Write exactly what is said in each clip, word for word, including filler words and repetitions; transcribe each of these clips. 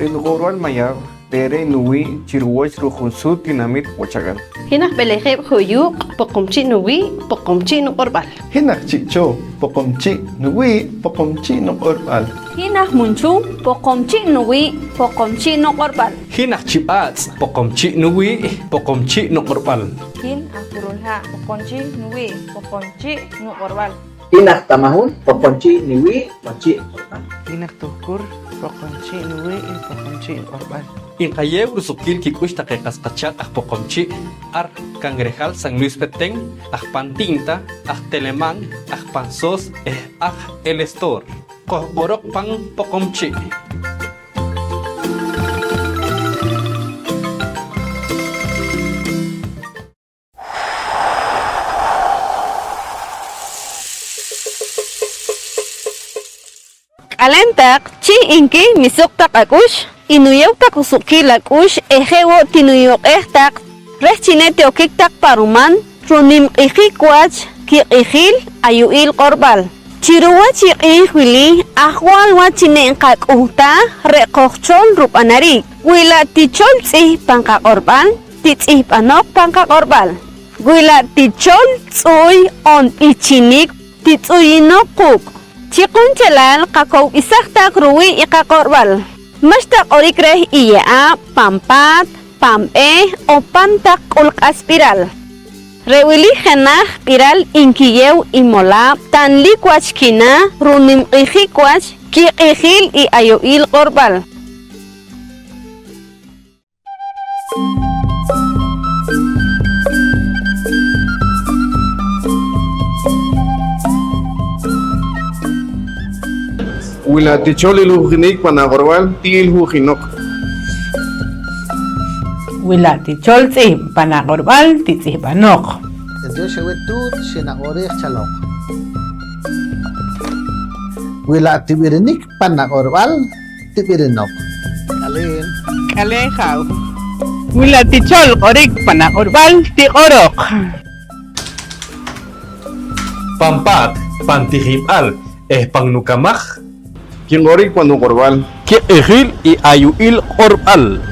Nuq'orb'al Mayab', re're' nuwii' chi ruwach ru'junsuut tinamit Wachak'al. Hin aj B'elejeb' Juyuuq', Poqomchi' nuwii', Poqomchi' nuq'orb'al. Hin aj Chi' Chooh, Poqomchi' nuwii', Poqomchi' nuq'orb'al. Hin aj Munchuh, Poqomchi' nuwii', Poqomchi' nuq'orb'al. Hin aj Chi' B'aatz', Poqomchi' nuwii', Poqomchi' nuq'orb'al. Hin aj Purulha', Poqomchi' nuwii', Poqomchi' nuq'orb'al. Hin aj Tamahun, Poqomchi' nuwii', Poqomchi' nuq'orb'al. Hin aj Tuhkur, Poqomchi' nuwii', Poqomchi' nuq'orb'al. Nqayeew rusuqkiil kik'ux taqe qas qachaaq' aj Poqomchi' ar Cangrejal San Luis Petén, aj Pan Tinta, aj Teleman, aj Pan Sos eh aj El Estor. Qojq'oroq pan Poqomchi'. K'alen taq chi inki mi suq taq ak'ux, i nuyeew taq usuqkiil ak'ux eh je' wo' tinuyuq'eej taq reh chi ne ti'okik taq pa ruman runimq'ijiik wach kiq'ijiil ayu'il q'orb'al. Chi ruwach i q'iij wili, ajwaal wach chi ne nqak'uhtaaj re' qojchol rub'anariik. Wi la' tichol tz'ihb' pan qaq'orb'al, titz'ihb'anoq pan qaq'orb'al. Wi la' tichol tz'uuy on b'ichinik, titz'uyinoq quuk'. Chi qunchelal qakowb'isaj taq ruwii' i qaq'orb'al. Ma'xta q'orik reh i ye'aab' pan paat, pan b'eeh on pan taq k'ul q'asb'iral. Re' wili jenaj b'iral nkiyeew i molaab' tanlik wach kinaah runimq'ijiik wach kiq'ijiil i ayu'il q'orb'al. Wi la' tichol ilhujinik pan aq'orb'al, ti'ilhujinoq. Wi la' tichol tz'ihb' pan aq'orb'al, titz'ihb'anoq. Dios aweh tuut xinaq'orej chaloq. Wi la' tib'irinik pan aq'orb'al, tib'irinoq. K'aleen. K'aleen jaaw. Wi la' tichol q'orik pan aq'orb'al, tiq'oroq. Pan paat, pan tijinb'al eh pan nukamaj. Kinq'orik pan nuq'orb'al. Kiq'ijiil i ayu'il q'orb'al.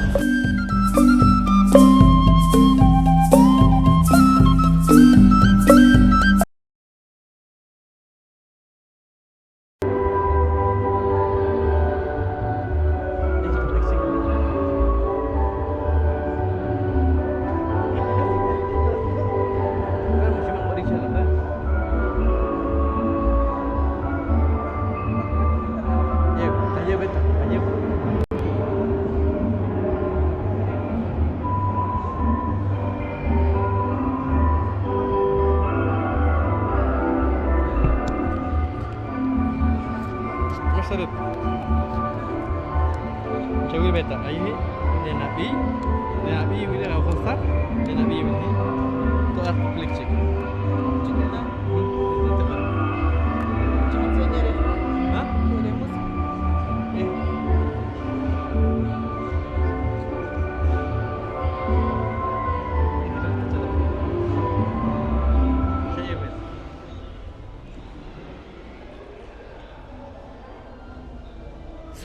Max Salud. Chawil b'ehtaq ayu' hi', ne nab'i', ne nab'i' wili, la' jun saq, ne nab'i' wili. To aj k'uplik chik. Ha?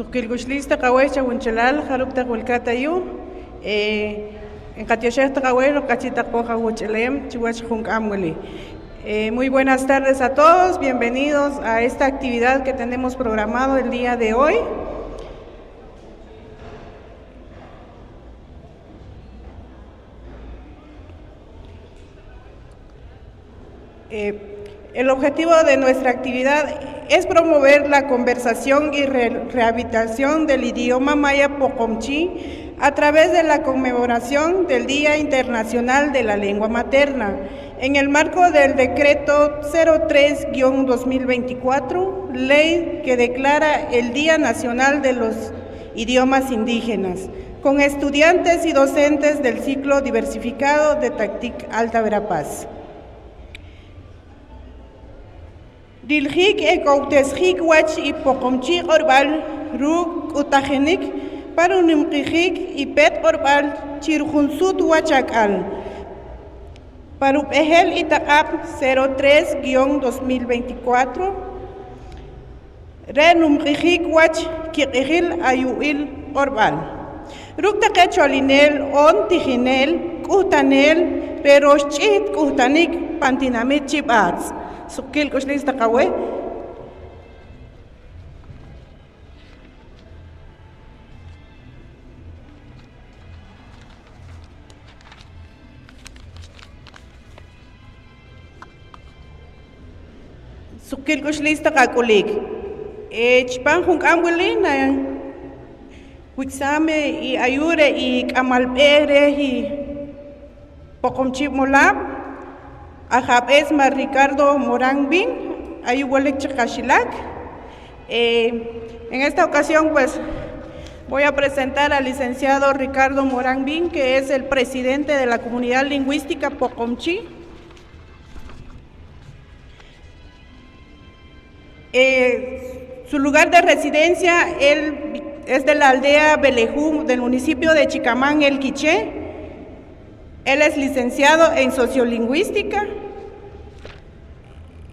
Suqkiil k'uxliis taq aweh chawunchelaal, jarub' taq wilkaat ayu'. Eh, nqatyoxej taq aweh noq k'ahchi' taq poon qawuch'leem chiwach junk'aam wili. Eh, muy buenas tardes a todos, bienvenidos a esta actividad que tenemos programado el día de hoy. Eh, el objetivo de nuestra actividad es promover la conversación y re-, rehabilitación del idioma maya poqomchi' a través de la conmemoración del Día Internacional de la Lengua Materna, en el marco del decreto cero tres guion dos mil veinticuatro, ley que declara el Día Nacional de los Idiomas Indígenas, con estudiantes y docentes del ciclo diversificado de TACTIC Alta Verapaz. Riljik eh kowtesjik wach i poqomchi' q'orb'al ruuk' k'uhtajinik pa runimqijiik i peet q'orb'al chi rujunsuut wach ak'al pa rub'ehel i taq'ab' cero tres guion dos mil veinticuatro. re' numq'ijik wach kiq'ijil ayu'il q'orb'al ruuk' taqe cholineel oon tijineel k'uhtaneel re' roxch'ih't k'uhtanik pan tinamit Chi B'aatz'. Suqkiil k'uxliis taq aweh. Suqkiil k'uxliis taq ak'uliik. Eh, chipam junk'aam wili nawik'saam, eh, i ayu' re' i k'amal b'eeh reh i Poqomchi' Molaab', ajab'ees ma' Ricardo Morán Bin, ayu' wilik chi qaxilak. Eh, en esta ocasión, pues, voy a presentar al licenciado Ricardo Morán Bin, que es el presidente de la Comunidad Lingüística Poqomchi'. Eh, su lugar de residencia, él es de la aldea Belejú, del municipio de Chicamán, El Quiché. Él es licenciado en sociolingüística.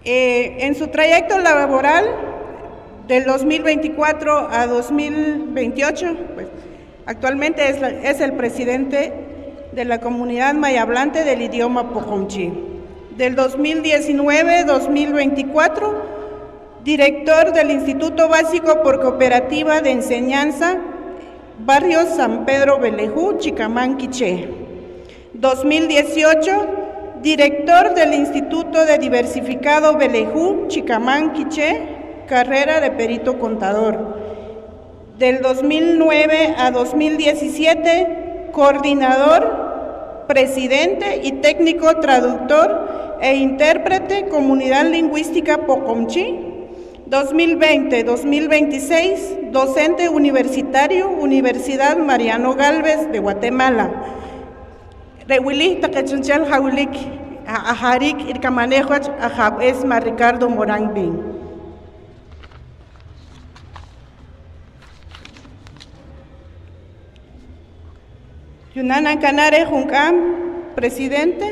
Eh, en su trayecto laboral del dos mil veinticuatro a dos mil veintiocho, pues, actualmente es la, es el presidente de la comunidad mayahablante del idioma poqomchi'. Del dos mil diecinueve, dos mil veinticuatro, director del Instituto Básico por Cooperativa de Enseñanza, barrio San Pedro Belejú, Chicamán, Quiché. Dos mil dieciocho, director del Instituto de Diversificado Belejú, Chicamán, Quiché, carrera de perito contador. Del dos mil nueve a dos mil diecisiete, coordinador, presidente y técnico traductor e intérprete, Comunidad Lingüística Poqomchi'. Dos mil veinte, dos mil veintiséis, docente universitario, Universidad Mariano Galvez de Guatemala. Re' wili taqe chi'nchel ha' wilik, ha' ajariik rikamaneej wach ajab'ees ma' Ricardo Morán Bin. Yu'naak nankanaa' reh junk'aam presidente,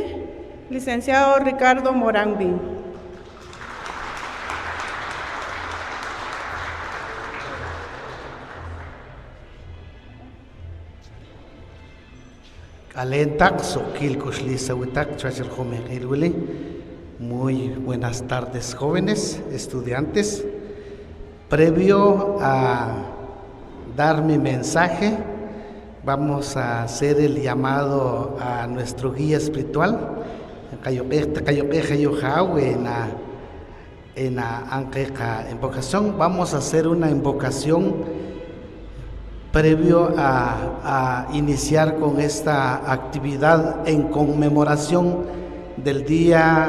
licenciado Ricardo Morán Bin. K'aleen taq, suqkiil k'uxliis aweh taq chuwach rijumehq'iil wili. Muy buenas tardes, jóvenes, estudiantes. Previo a dar mi mensaje, vamos a hacer el llamado a nuestro guía espiritual. Qayuq'eej taq, qayuq'eej ayu' jaaw, eh, na, eh, na'an qeh qainvocación. Vamos a hacer una invocación previo a, a iniciar con esta actividad en conmemoración del Día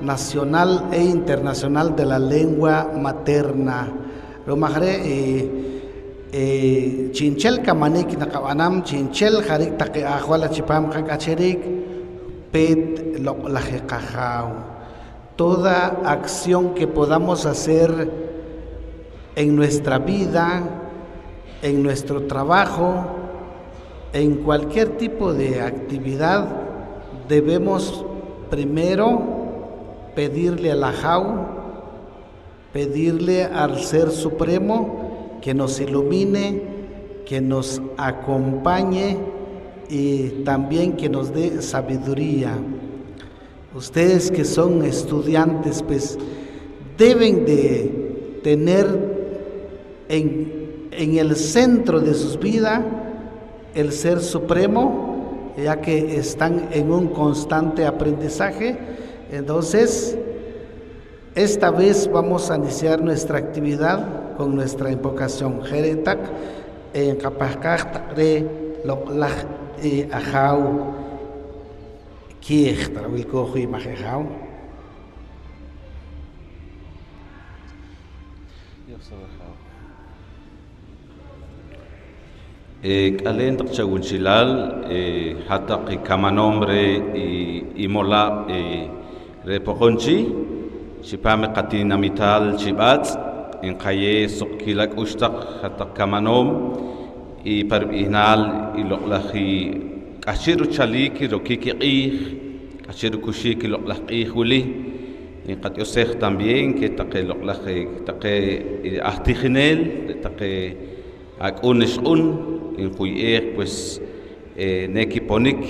Nacional e Internacional de la Lengua Materna. Ru'um aj re', eh, eh, chi'nchel kamanik naqab'anam, chi'nchel jariik taqe ajwal chipam qak'achariik, peet Loq'laj i qAjaaw. Toda acción que podamos hacer en nuestra vida, en nuestro trabajo, en cualquier tipo de actividad, debemos primero pedirle al Ajaaw, pedirle al Ser Supremo que nos ilumine, que nos acompañe y también que nos dé sabiduría. Ustedes que son estudiantes, pues, deben de tener en, en el centro de sus vidas el Ser Supremo, ya que están en un constante aprendizaje. Entonces, esta vez vamos a iniciar nuestra actividad con nuestra invocación. Je' re' taq, eh, nqapahqaaj taq reh Loq'laj i Ajaaw. Keej, taq wilkooj wii' maj Ajaaw. Eh, k'aleen taq chawunchelaal, eh, hat-taq i kamanoom reh i, i molaab', eh, reh Poqomchi' chipam i qatinamitaal Chi B'aatz', nqayeew suqkiil ak'ux taq hat-taq kamanoom, i pa rib'ihnaal i loq'laj i k'ahchi' ruchaliik i rokik i q'iij, k'ahchi' rukuxiik i loq'laj q'iij wili. Nqatioxej también keh taqe loq'laj, eh, taqe, eh, aj tijinel, re' taqe ak'un ixq'un, nquy'ej, pues, eh, nekiponik,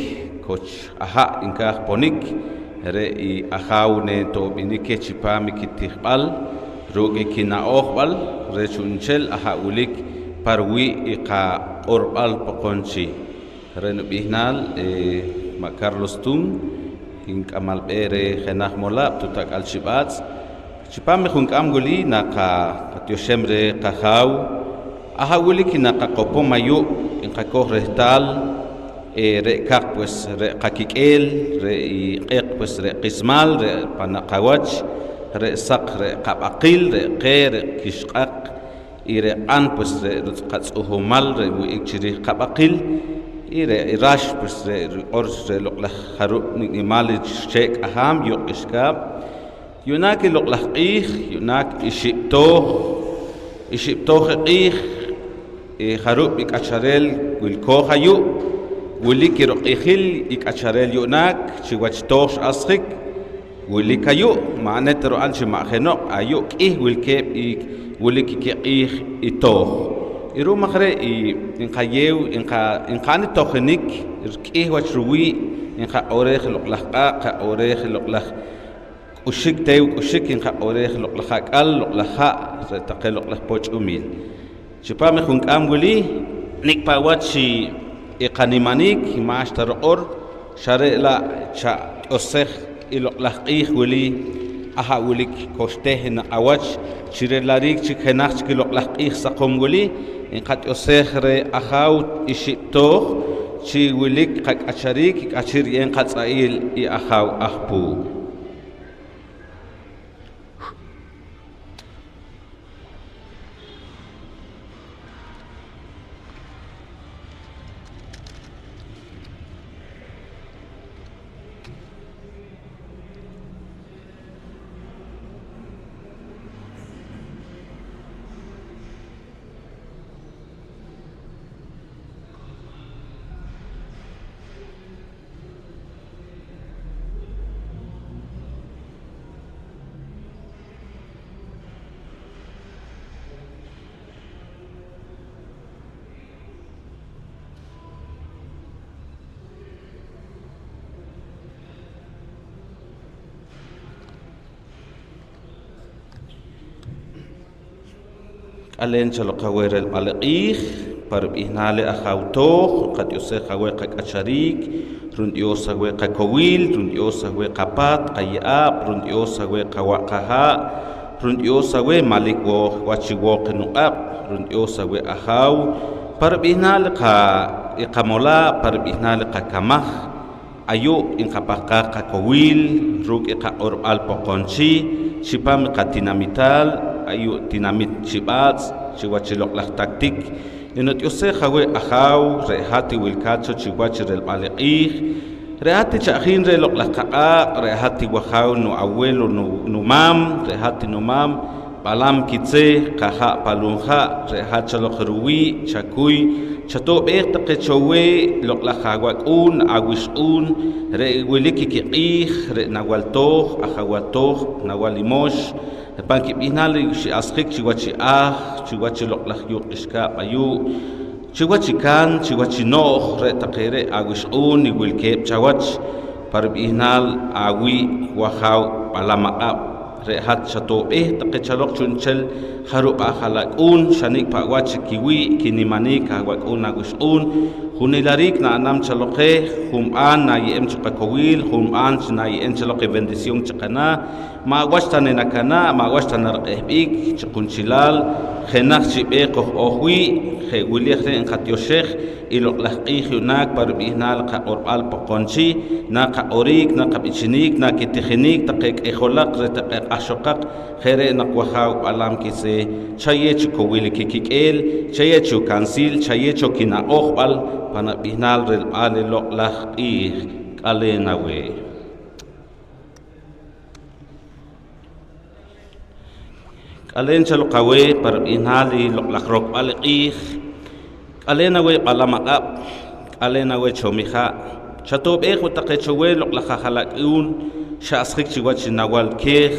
koch aha' nkaaj ponik, re' i Ajaaw neto'b'inik keh chipam i kitijb'al ruuk' i kina'ojb'al reh chu'nchel aha' wilik pa ruwii' i qaq'orb'al Poqomchi'. Re' nub'ihnaal, eh, ma' Carlos Tun, nk'amal b'eeh reh jenaj molaab' Tutak'al chi B'aatz'. Chipam i junk'aam wili naqatioxem reh qAjaaw. Aha' wilik i naqaqopom ayu', nqakoj rehtaal, eh, re' kaq, pues, re' qakik'eel, re' i q'eq, pues, re' qismaal, re' pan qawach, re' saq, re' qab'aqil, re' qeh, re' kixq'aq, i re' q'an, pues, re' qatz'uhumal re' wih'ik chi riij qab'aqil, i re' i rax, pues, re' riq'or re' loq'laj jarub' nik' nimaal i xchee' k'ahaam yuuq' k'ixkaab'. Yu'naak i loq'laj q'iij, yu'naak ixib' tooj, ixib' tooj i q'iij, i jarub' i k'achareel wilkooj ayu', wilik i ruq'ijil i k'achareel yu'naak chi wach tooj x'asjik, wilik ayu', ma' ne ta rub'an chi ma' jeno'q, ayu' k'ih wilkeeb' i wilik i kiq'iij i tooj. Y ru'um aj re' i nqayeew, nqa-, nqa'n i tojinik, k'ih wach ruwii' nqaq'orej i loq'laj q'aaq', nqaq'orej i loq'laj k'uxik, teew k'uxik nqaq'orej i loq'laj ak'al, loq'laj ha', re' taqe loq'laj poch'umiil. Chipam i junk'aam wili, nik' pa' wach chi i qanimaniik ma'xta ruq'or, xa re' la' chatioxej i loq'laj q'iij wili, aha' wilik koxteh naq awach chi rilariik chik jenaj chik i loq'laj q'iij saqom wili, nqatioxej reh Ajaaw ixib' tooj chi wilik qak'achariik k'ahchi' riye'em qatz'a'il i Ajaaw aj Puuj. K'aleen cho loq aweh relb'al i q'iij, pa rib'ihnaal i Ajaaw Tooj, nqatioxej aweh qak'achariik, rundiox aweh qakowiil, rundiox aweh qapaat, qaye'aab', rundiox aweh qawa' qahaa', rundiox aweh manlik wo wach i wooq i nuq'ab', rundiox aweh Ajaaw, pa rib'ihnaal i qa-, i qamolaab', pa rib'ihnaal i qakamaj. Ayu' nqapahqaaj qakowiil ruuk' i qaq'orb'al Poqomchi' chipam i qatinamitaal, ayu' tinamit Chi B'aatz' chiwach i loq'laj Tactic. Nutioxej aweh Ajaaw, re' hat i wilkaat cho chiwach i relb'al i q'iij. Re' hat i cha'jiin reh loq'laj qaq'aaq', re' hat i wajaaw nu abuelo, nu-, numaam, re' hat i numaam, B'alam Kitze, qaha' Palum Ha', re' hat chaloq ruwii', chakuy, chato'b'eej taqe cho weh loq'laj awak'uun, awixq'uun, re' wilik i kiq'iij, re' nawal tooj, ajawal tooj, nawal i moox, pan kib'ihnaal i xi'asjik chiwach i aj, chiwach i loq'laj yuuq' k'ixkaab' ayu', chiwach i kaan, chiwach i no'j, re' taqe re' awixq'uun i wilkeeb' chawach pa rib'ihnaal awii' wajaaw B'alam Aq'ab'. Re' hat xato'b'eej taqe chaloq chu'nchel jarub' aj alak'uun, xa nik' pa' wach kiwii' kinimaniik awak'uun awixq'uun. Junelariik na'nam chaloq qeh, junb'aan naye'em cho qakowiil, junb'aan chi naye'em chaloq i bendición chi qanaah. Ma' wach ta ne nakanaa', ma' wach ta nariq'ehb'iik chi qunchelaal, jenaj chi b'eeh qoj-ooj wii'. Je' wili aj re' nqatioxej i loq'laj q'iij yu'naak pa rib'ihnaal qaq'orb'al Poqomchi', naqaq'oriik, naqab'ichiniik, nakitijiniik taqe k'ijolaq reh taqe q'ahxoqaq. Je' re' naq wajaaw B'alam Kitze, chayeew cho kowilik i kik'eel, chayeew cho kansil, chayeew cho kina'ojb'al pan ab'ihnaal relb'al i loq'laj q'iij. K'aleen aweh. K'aleen chaloq aweh pa rib'ihnaal i loq'laj rokb'al i q'iij. K'aleen aweh B'alam Aq'ab', k'aleen aweh Chomija'. Chato'b'eej wo' taqe cho weh loq'laj aj alak'uun, Xa'sjik chiwach i nawal keej,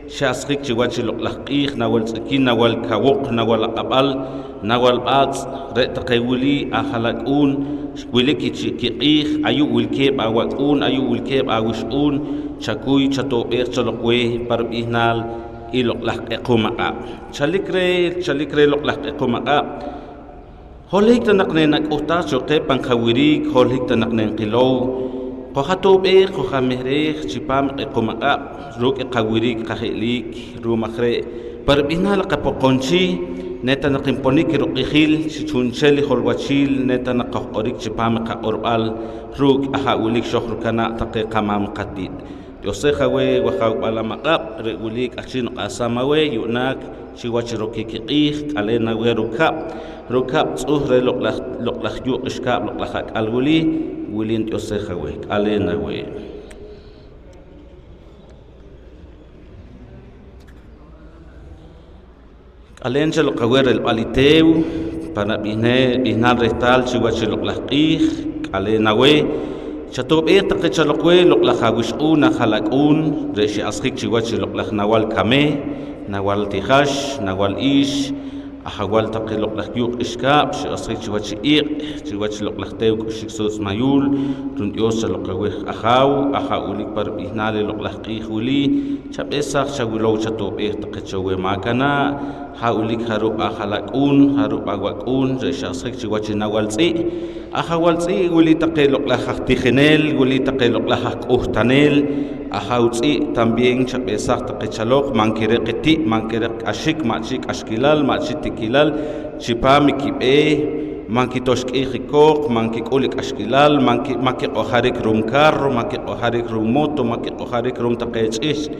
xa'sjik chiwach i loq'laj q'iij, nawal tz'ikin, nawal kawoq, nawal aq'ab'al, nawal b'aatz'. Re' taqe wili aja'lak'uun wilik chi kiq'iij, ayu' wilkeeb' awak'uun, ayu' wilkeeb' awixq'uun, chakuy chato'b'eej cho loq weh pa rib'ihnaal i loq'laj q'equm aq'ab'. Chalik reh, chalik reh loq'laj q'equm aq'ab'. Holohik ta naq nenak'uhtaaj cho qeh pan qawiriik, holohik ta naq nenqilow, qojato'b'eej, qojamehreej chipaam i q'equm aq'ab' ruuk' i qawiriik qaje'liik. Ru'um aj re', pa rib'ihnaal i qapoqonchii, ne ta naq nponik i ruq'ijil chi chu'nchel i holwachiil, ne ta naq qojq'orik chipaam i qaq'orb'al ruuk' aha' wilik xojrukanaa' taqe qamaam qati't. Tioxsej aweh, wAjaaw b'alam aq'ab', re' wili k'ahchi' nuq'ahsam aweh yu'naak chiwach i rokik i q'iij. K'aleen aweh rukab', rukab' tz'uh reh loq'laj, loq'laj yuuq' k'ixkaab' loq'laj ak'al wili, wili nitioxsej aweh. K'aleen aweh. K'aleen cho loq aweh relb'al i teew pan ab'ihne-, b'ihnaal rehtaal chiwach i loq'laj q'iij. K'aleen aweh, chato'b'eej taqe cho loq weh loq'laj awixq'uun, aja'lak'uun re' xi'asjik chiwach i loq'laj nawal kameh, nawal tijax, nawal iix, ajawal taqe loq'laj yuuq' k'ixkaab' xi'asjik chiwach i iq', chiwach i loq'laj teew k'uxik suutz' mayuul. Ruun Dios cho loq aweh Ajaaw, aha' wilik pa rib'ihnaal i loq'laj q'iij wili, chab'ehsaj, chawilow, chato'b'eej taqe cho weh, maakanaa' ha' wilik jarub' aja'lak'uun, jarub' awak'uun re' xa'sjik chiwach i nawal tz'i', ajawal tz'i', wili taqe loq'laj aj tijineel, wili taqe loq'laj aj k'uhtaneel, ajaw tz'i'. También chab'ehsaj taqe chaloq, ma' nkireq i ti', ma' nkireq k'axik, ma' chi k'axkilal, ma' chi tikilal chipaam i kib'eeh, ma' nkitoxk'ij i kooq, ma' nkik'ul i k'axkilal, ma' nki-, ma' kiq'ojarik ruum carro, ma' kiq'ojarik ruum moto, ma' kiq'ojarik ruum taqe ch'ihch'.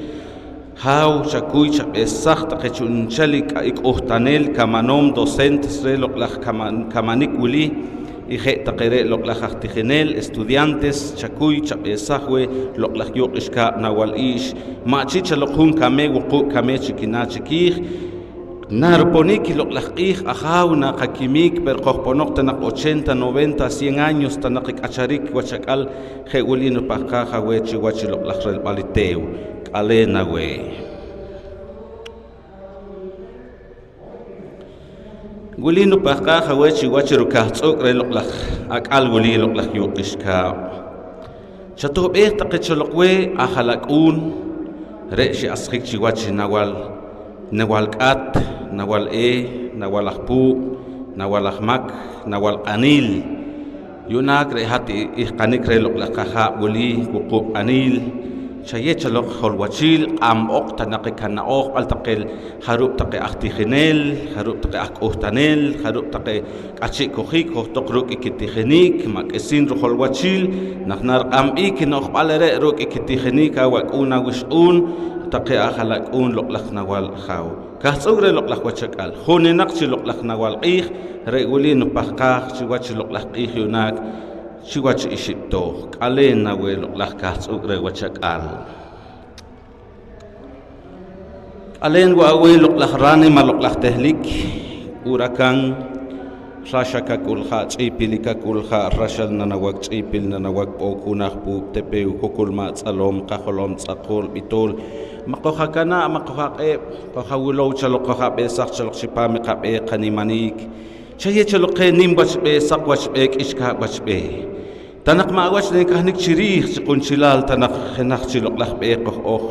Haaw, chakuy, chab'ehsaj taqe chu'nchel i k'a-, i k'uhtaneel, kamanoom, docentes reh loq'laj kaman-, kamanik wili, i je' taqe re' loq'laj aj tijineel, estudiantes, chakuy, chab'ehsaj weh loq'laj yuuq' k'ixkaab' nawal iix, ma' chi chaloq jun kameh, wuquub' kameh chi kinaah chikiij. Nariponik i loq'laj q'iij, Ajaaw, naqakimiik, pero qojponoq ta naq ochenta, noventa, cien años ta naq i k'acharik wach ak'al. Je' wili nupahqaaj aweh chiwach i loq'laj relb'al i teew. K'aleen aweh. Wili nupahqaaj aweh chiwach i rukahtz'uuk' reh loq'laj ak'al wili, loq'laj yuuq' k'ixkaab'. Chato'b'eej taqe cho loq weh aja'lak'uun re' xi'asjik chiwach i nawal, nawal k'at, nawal eeh, nawal aj puub', nawal aj mak, nawal q'aniil. Yu'naak re' hat i ihqanik reh loq'laj qajaab' wili, wuquub' q'aniil, chayeew chaloq holwachiil, q'anb'oq ta naq i kana'ojb'al taqe jarub' taqe aj tijineel, jarub' taqe aj k'uhtaneel, jarub' taqe k'ahchi' kojik johtoq ruuk' i kitijinik, ma' k'isiin riholwachiil naq nariq'anb'ik i no'jb'al re're' ruuk' i kitijinik awak'uun awixq'uun, taqe aja'lak'uun, loq'laj nawal Ajaaw. Kahtz'uuk' reh loq'laj wach ak'al, juninaq chi loq'laj nawal q'iij, re' wili nupahqaaj chiwach i loq'laj q'iij yu'naak chiwach i ixib' tooj. K'aleen aweh loq'laj kahtz'uuk' reh wach ak'al. K'aleen wo' aweh loq'laj ránima, loq'laj tehlik, huracán, rax akak'ul ha', ch'iipil i kak'ul ha', raxal nanawak, ch'iipil nanawak, b'ookun aj puub', tepew, hukul ma' tz'alom, qajolom, tz'aqol, b'itool, ma' qojakanaa', ma' qojaq'eeb', qojawilow chaloq, qojab'ehsaj chaloq chipaam i qab'eeh qanimanik. Chayeew chaloq qeh nim wach b'eeh, saq wach b'eeh, k'ixkaab' wach b'eeh. Ta naq ma' wach nenkahnik chiriij chi qunchelaal ta naq jenaj chi loq'laj b'eeh qoj-ooj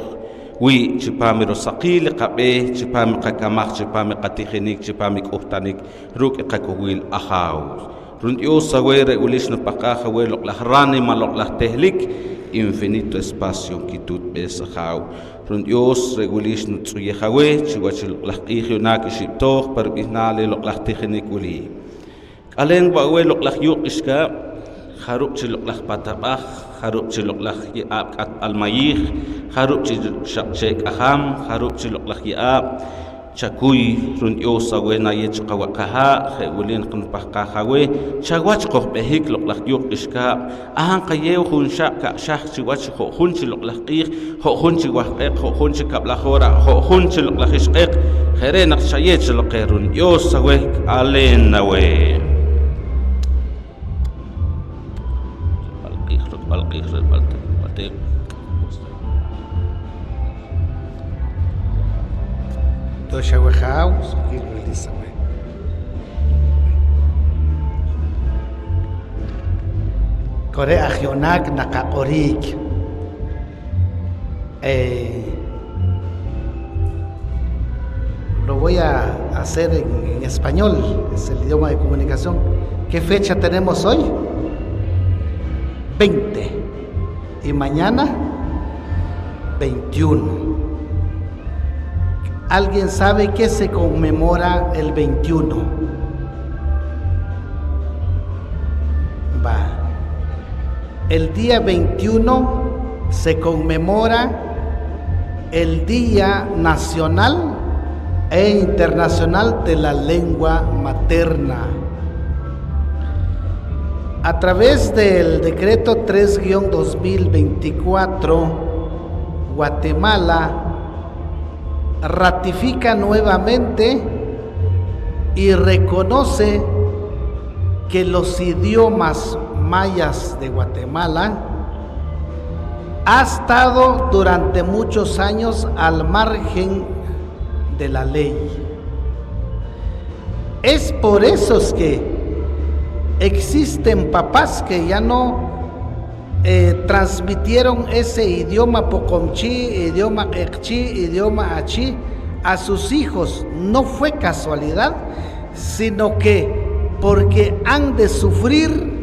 wii' chipaam i rusaqiil i qab'eeh, chipaam i qakamaj, chipaam i qatijinik, chipaam i k'uhtanik ruuk' i qakowiil Ajaaw. Ruun Dios aweh, re' wili xnupahqaaj aweh loq'laj ránima, loq'laj tehlik, infinito espacio, nkituut b'ees Ajaaw. Ruun Dios, re' wili xnutz'uyej aweh chiwach i loq'laj q'iij yu'naak ixib' tooj pa rib'ihnaal i loq'laj tijinik wili. K'aleen wo' aweh loq'laj yuuq' k'ixkaab', jarub' chi loq'laj pat ab'aj, jarub' chi loq'laj ye'aab' k'atb'al mayiij, jarub' chi xaq chee' k'ajam, jarub' chi loq'laj ye'aab'. Chakuy, ruun Dios aweh nayeew cho qawaq' qahaa', je' wili naq nupahqaaj aweh, chawach qojb'ehik loq'laj yuuq' k'ixkaab'. Aha' nqayeew jun xaab' kab'xaj chiwach i ju'jun chi loq'laj q'iij, ju'jun chi wahq'eq, ju'jun chi kab'laj hora, ju'jun chi loq'laj ixq'eq. Je' re' naq chayeew cho loq qeh, ruun Dios aweh, k'aleen aweh. Rilb'al q'iij, rilb'al q'iij, rilb'al teew, rilb'al teew. Xa wajaaw, suqkiil wiliis aweh. Ko re' aj yu'naak naqaq'orik. Eh, lo voy a hacer en, en español, es el idioma de comunicación. ¿Qué fecha tenemos hoy? Veinte. Y mañana, veintiuno. ¿Alguien sabe qué se conmemora el veintiuno? Va. El día veintiuno se conmemora el Día Nacional e Internacional de la Lengua Materna. A través del decreto tres guion dos mil veinticuatro, Guatemala ratifica nuevamente y reconoce que los idiomas mayas de Guatemala ha estado durante muchos años al margen de la ley. Es por eso es que existen papás que ya no, eh, transmitieron ese idioma Poqomchi', idioma Q'eqchi', idioma Achi' a sus hijos. No fue casualidad, sino que porque han de sufrir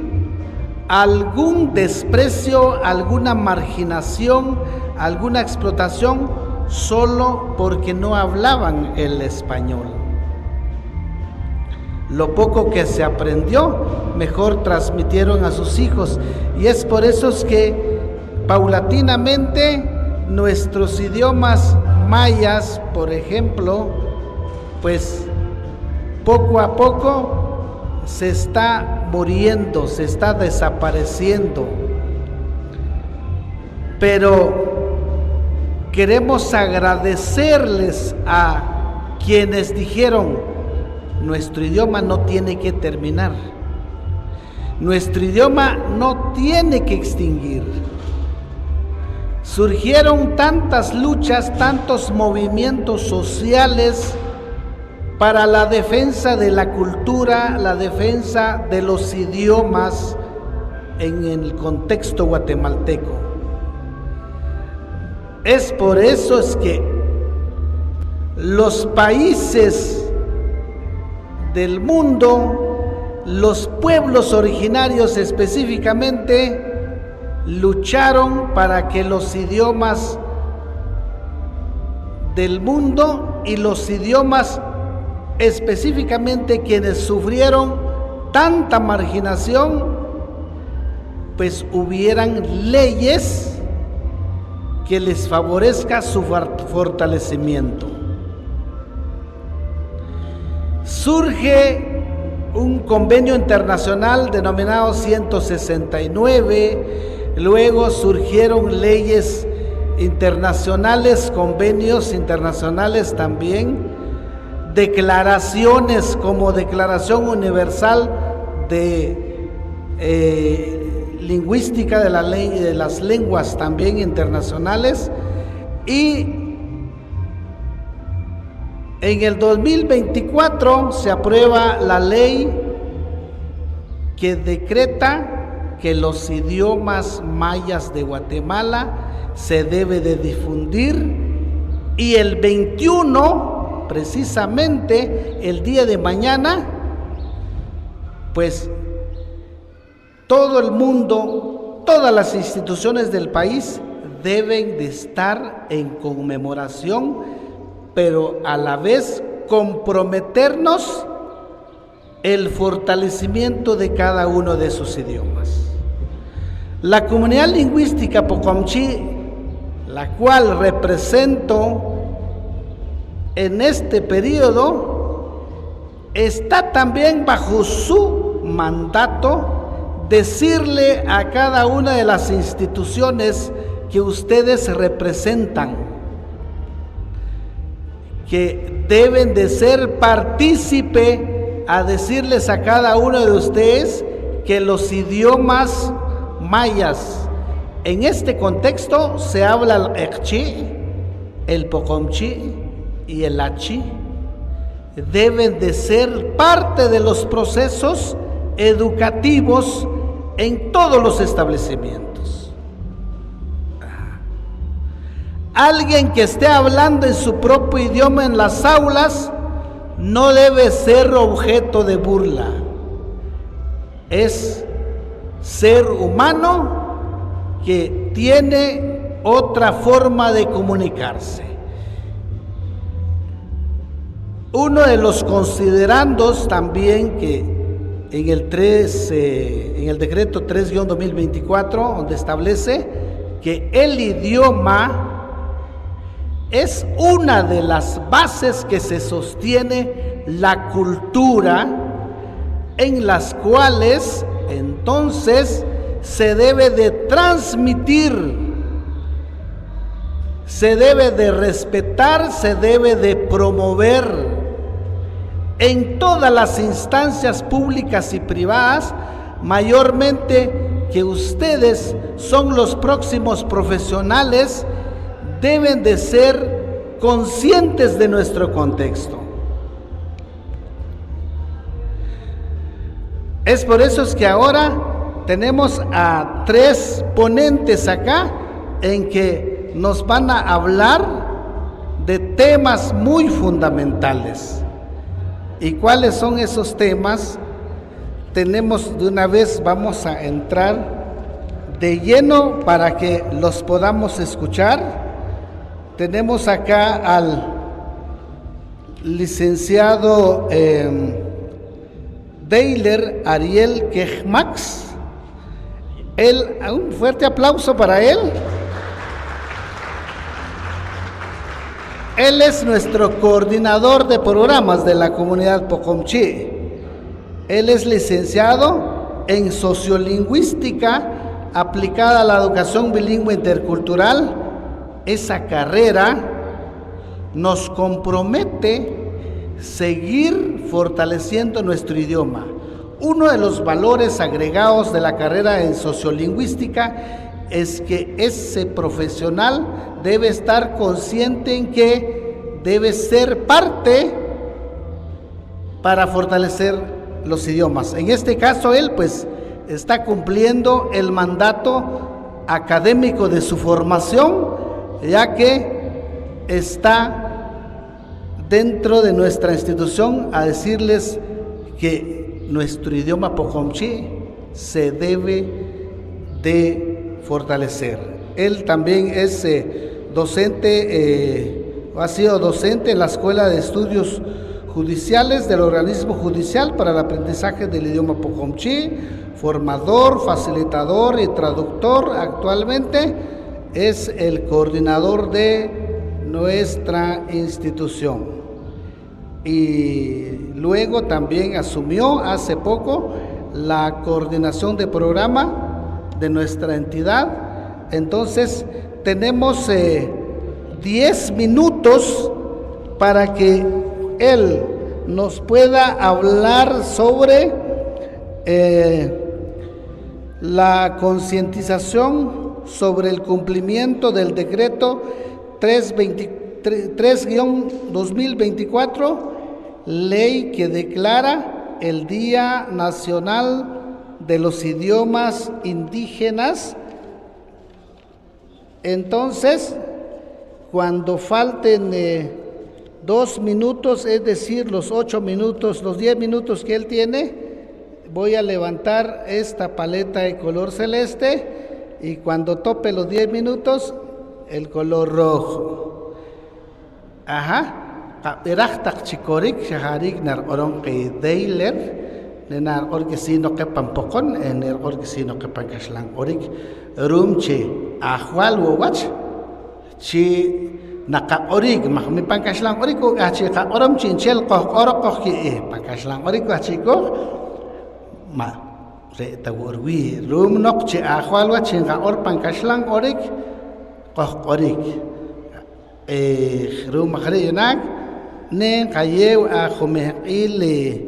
algún desprecio, alguna marginación, alguna explotación, solo porque no hablaban el español. Lo poco que se aprendió, mejor transmitieron a sus hijos. Y es por eso es que paulatinamente nuestros idiomas mayas, por ejemplo, pues poco a poco se está muriendo, se está desapareciendo. Pero queremos agradecerles a quienes dijeron: "Nuestro idioma no tiene que terminar. Nuestro idioma no tiene que extinguir". Surgieron tantas luchas, tantos movimientos sociales para la defensa de la cultura, la defensa de los idiomas en el contexto guatemalteco. Es por eso es que los países del mundo, los pueblos originarios específicamente, lucharon para que los idiomas del mundo y los idiomas específicamente quienes sufrieron tanta marginación, pues hubieran leyes que les favorezca su for-, fortalecimiento. Surge un convenio internacional denominado ciento sesenta y nueve, luego surgieron leyes internacionales, convenios internacionales también, declaraciones como Declaración Universal de, eh, Lingüística de la Ley, de las Lenguas también internacionales, y en el dos mil veinticuatro se aprueba la ley que decreta que los idiomas mayas de Guatemala se debe de difundir, y el veintiuno, precisamente el día de mañana, pues, todo el mundo, todas las instituciones del país deben de estar en conmemoración, pero a la vez comprometernos el fortalecimiento de cada uno de sus idiomas. La comunidad lingüística Poqomchi', la cual represento en este periodo, está también bajo su mandato decirle a cada una de las instituciones que ustedes representan que deben de ser partícipe a decirles a cada uno de ustedes que los idiomas mayas, en este contexto se habla el q'eqchi', el poqomchi' y el achi'. deben de ser parte de los procesos educativos en todos los establecimientos. Alguien que esté hablando en su propio idioma en las aulas no debe ser objeto de burla. Es ser humano que tiene otra forma de comunicarse. Uno de los considerandos también que en el tres, eh, en el decreto tres guion dos mil veinticuatro, donde establece que el idioma es una de las bases que se sostiene la cultura, en las cuales entonces se debe de transmitir, se debe de respetar, se debe de promover en todas las instancias públicas y privadas, mayormente que ustedes son los próximos profesionales, deben de ser conscientes de nuestro contexto. Es por eso es que ahora tenemos a tres ponentes acá en que nos van a hablar de temas muy fundamentales. ¿Y cuáles son esos temas? Tenemos de una vez, vamos a entrar de lleno para que los podamos escuchar. Tenemos acá al licenciado, eh, Deiler Ariel Quej Max. Él, un fuerte aplauso para él. Él es nuestro coordinador de programas de la comunidad Poqomchi'. Él es licenciado en sociolingüística aplicada a la educación bilingüe intercultural. Esa carrera nos compromete seguir fortaleciendo nuestro idioma. Uno de los valores agregados de la carrera en sociolingüística es que ese profesional debe estar consciente en que debe ser parte para fortalecer los idiomas. En este caso, él, pues, está cumpliendo el mandato académico de su formación, ya que está dentro de nuestra institución a decirles que nuestro idioma Poqomchi' se debe de fortalecer. Él también es, eh, docente, eh, ha sido docente en la Escuela de Estudios Judiciales del Organismo Judicial para el Aprendizaje del Idioma Poqomchi', formador, facilitador y traductor. Actualmente es el coordinador de nuestra institución. Y luego también asumió hace poco la coordinación de programa de nuestra entidad. Entonces, tenemos, eh, diez minutos para que él nos pueda hablar sobre, eh, la concientización sobre el cumplimiento del decreto tres veinte, tres guion dos mil veinticuatro, ley que declara el Día Nacional de los Idiomas Indígenas. Entonces, cuando falten, eh, dos minutos, es decir, los ocho minutos, los diez minutos que él tiene, voy a levantar esta paleta de color celeste y cuando tope los diez minutos, el color rojo. Aha, qab'iraj taq chi korik xa jariik nariq'orom qeh Deiler, ne nariq'or k'isiin noq qeh pan Poqon, eh, nariq'or k'isiin noq qeh pan kaxlan q'orik. Ru'um chi ajwal wo' wach chi naqaq'orik, maj wi pan kaxlan q'orik wo' k'ahchi' qaq'orom, chi'nchel qojq'oroq qojki', eh, pan kaxlan q'orik k'ahchi' koj, ma' re' ta wo' riwii'. Ru'um noq chi ajwal wach chi nqaq'or pan kaxlan q'orik, qojq'orik. Eh, ru'um aj re' yu'naak, ne nqayeew ajumehq'iil, eh,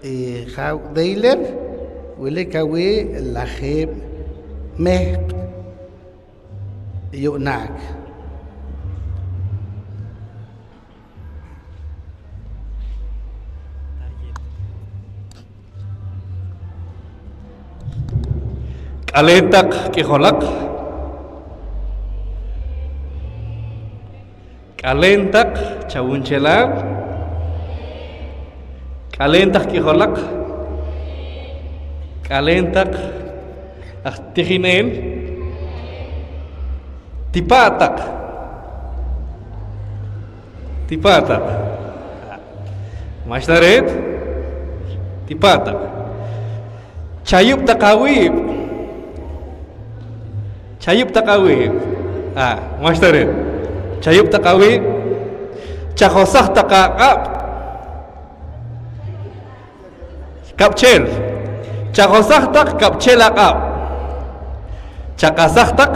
eh, jaaw Deiler, wilik awii' lajeeb' mehq' yu'naak. K'aleen taq k'ijolaq. K'aleen taq chawunchelaab'. K'aleen taq k'ijolaq. K'aleen taq aj tijineel. Tipaat taq. Tipaat taq. Ma'xta reet? Tipaat taq. Chayub' taq awiib'. Chayub' taq awiib'. Ah, ma'xta reet. Chayub' taq awiib'. Chajosaj taq aq'ab'. Kab'chel. Chajosaj taq kab'chel aq'ab'. Chaqasaj taq.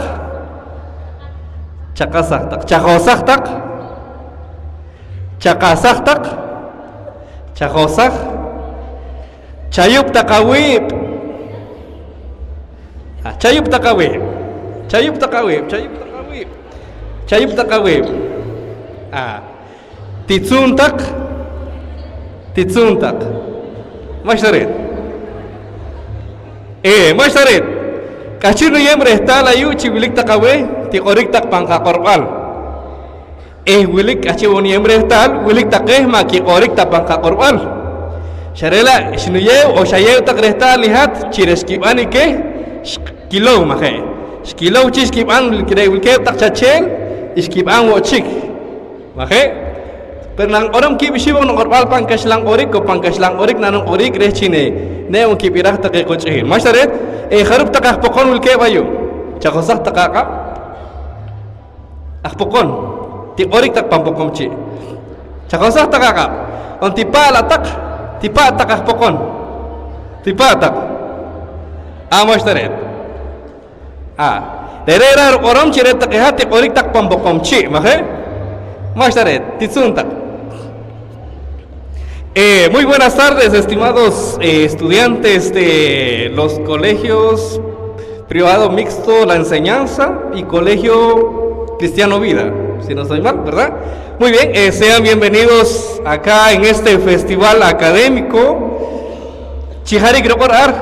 Chaqasaj taq. Chajosaj taq. Chaqasaj taq. Chajosaj. Chayub' taq awiib'. Ah, chayub' taq awiib'. Chayub' taq awiib'. Chayub' taq awiib'. Chayub' taq awiib'. Ah. Titzun taq. Titzun taq. Ma'xta reet. Eh, ma'xta reet. K'ahchi' nuyeeb' rehtaal ayu' chi wilik taq aweh tiq'orik taq pan qaq'orb'al. Eh, wilik k'ahchi' wo' nuyeeb' rehtaal, wilik taqe ma' kiq'orik ta pan qaq'orb'al. Xa re' la' xnuyeew o xayeew taq rehtaal i hat chi re' xkib'an i keh xkilow, maje'? Xkilow chi xkib'an re' wilkeeb' taq chacheel, xkib'an wo' chik. Maje'? Pero nanq'orom kiib' ixib' oq noq'orb'al pan kaxlan q'orik, o pan kaxlan q'orik na'nam q'orik reh chi ne, ne on kib'iraj taqe quch'ihil. Ma'xta reet? Eh, jarub' taq aj poqon wilkeeb' ayu'? Chajosaj taq aq'ab'. Aj poqon. Tiq'orik taq pan Poqomchi'. Chajosaj taq aq'ab'. On tipaat la' taq. Tipaat taq aj poqon. Tipaat taq. Ah, ma'xta reet. Ah, re're' raaj ruq'orom chi re' taqe hat tiq'orik taq pan Poqomchi', maje'? Ma'xta reet, titzun taq. Eh, muy buenas tardes, estimados, eh, estudiantes de los colegios Privado Mixto La Enseñanza y Colegio Cristiano Vida, si no estoy mal, ¿verdad? Muy bien, eh, sean bienvenidos acá en este festival académico. Chi jariik riq'or ar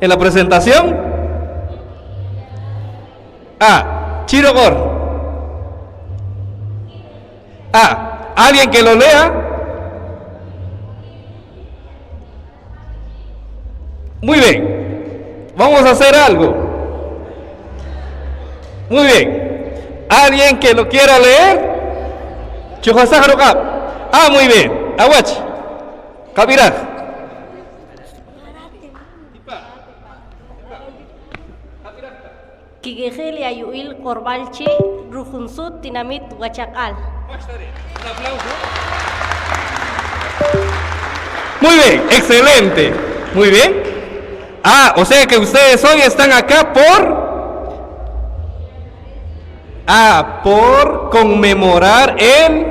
en la presentación. Ah, chi riq'or. Ah, alguien que lo lea. Muy bien. Vamos a hacer algo. Muy bien. Alguien que lo quiera leer, chujosaj ruq'ab'. Ah, muy bien. Awach. Qab'iraj. Kik'ijil i ayu'il q'orb'al chi' Rujunsuut Tinamit Wachaq'al. Muy bien, excelente. Muy bien. Ah, o sea que ustedes hoy están acá por, ah, por conmemorar el,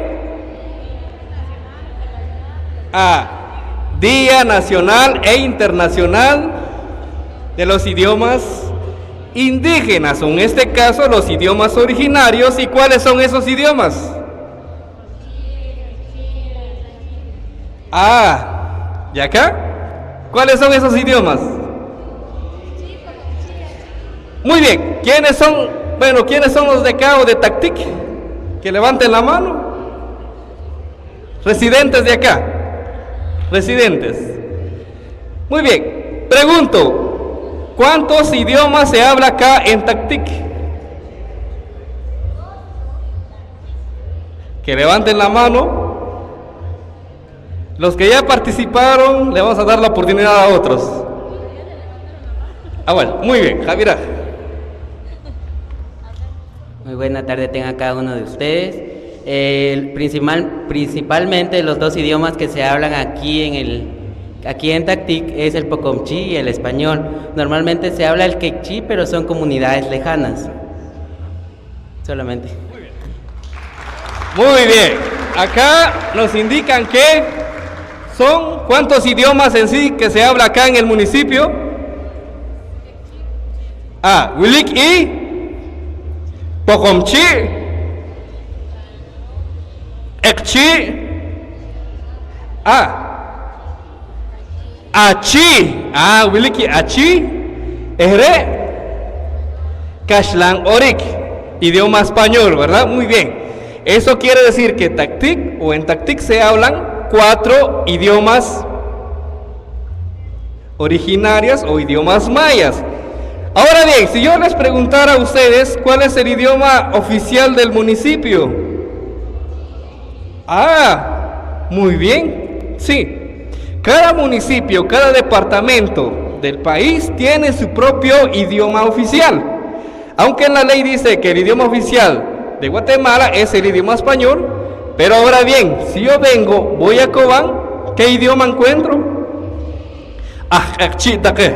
ah, Día Nacional e Internacional de los Idiomas Indígenas, o en este caso, los idiomas originarios. ¿Y cuáles son esos idiomas? Ah, ¿y acá? ¿Cuáles son esos idiomas? Muy bien, ¿quiénes son, bueno, quiénes son los de acá o de Tactic? Que levanten la mano. Residentes de acá. Residentes. Muy bien, pregunto, ¿cuántos idiomas se habla acá en Tactic? Que levanten la mano. Los que ya participaron, le vamos a dar la oportunidad a otros. Ah, bueno, muy bien, Javier. Muy buena tarde tenga cada uno de ustedes. Eh, principal, principalmente los dos idiomas que se hablan aquí en el, aquí en Tactic es el Poqomchi' y el español. Normalmente se habla el Kekchi', pero son comunidades lejanas. Solamente. Muy bien. Acá nos indican que son cuántos idiomas en sí que se habla acá en el municipio. Ah, wilik i Poqomchi', Kekchi', ah, Achi'. Ah, wilik i Achi', Eh re' kaxlan q'orik, idioma español, ¿verdad? Muy bien. Eso quiere decir que Tactic o en Tactic se hablan cuatro idiomas originarias o idiomas mayas. Ahora bien, si yo les preguntara a ustedes cuál es el idioma oficial del municipio. Ah, muy bien. Sí. Cada municipio, cada departamento del país tiene su propio idioma oficial. Aunque en la ley dice que el idioma oficial de Guatemala es el idioma español, pero ahora bien, si yo vengo, voy a Cobán, ¿qué idioma encuentro? Ah, q'eqchi' taqe.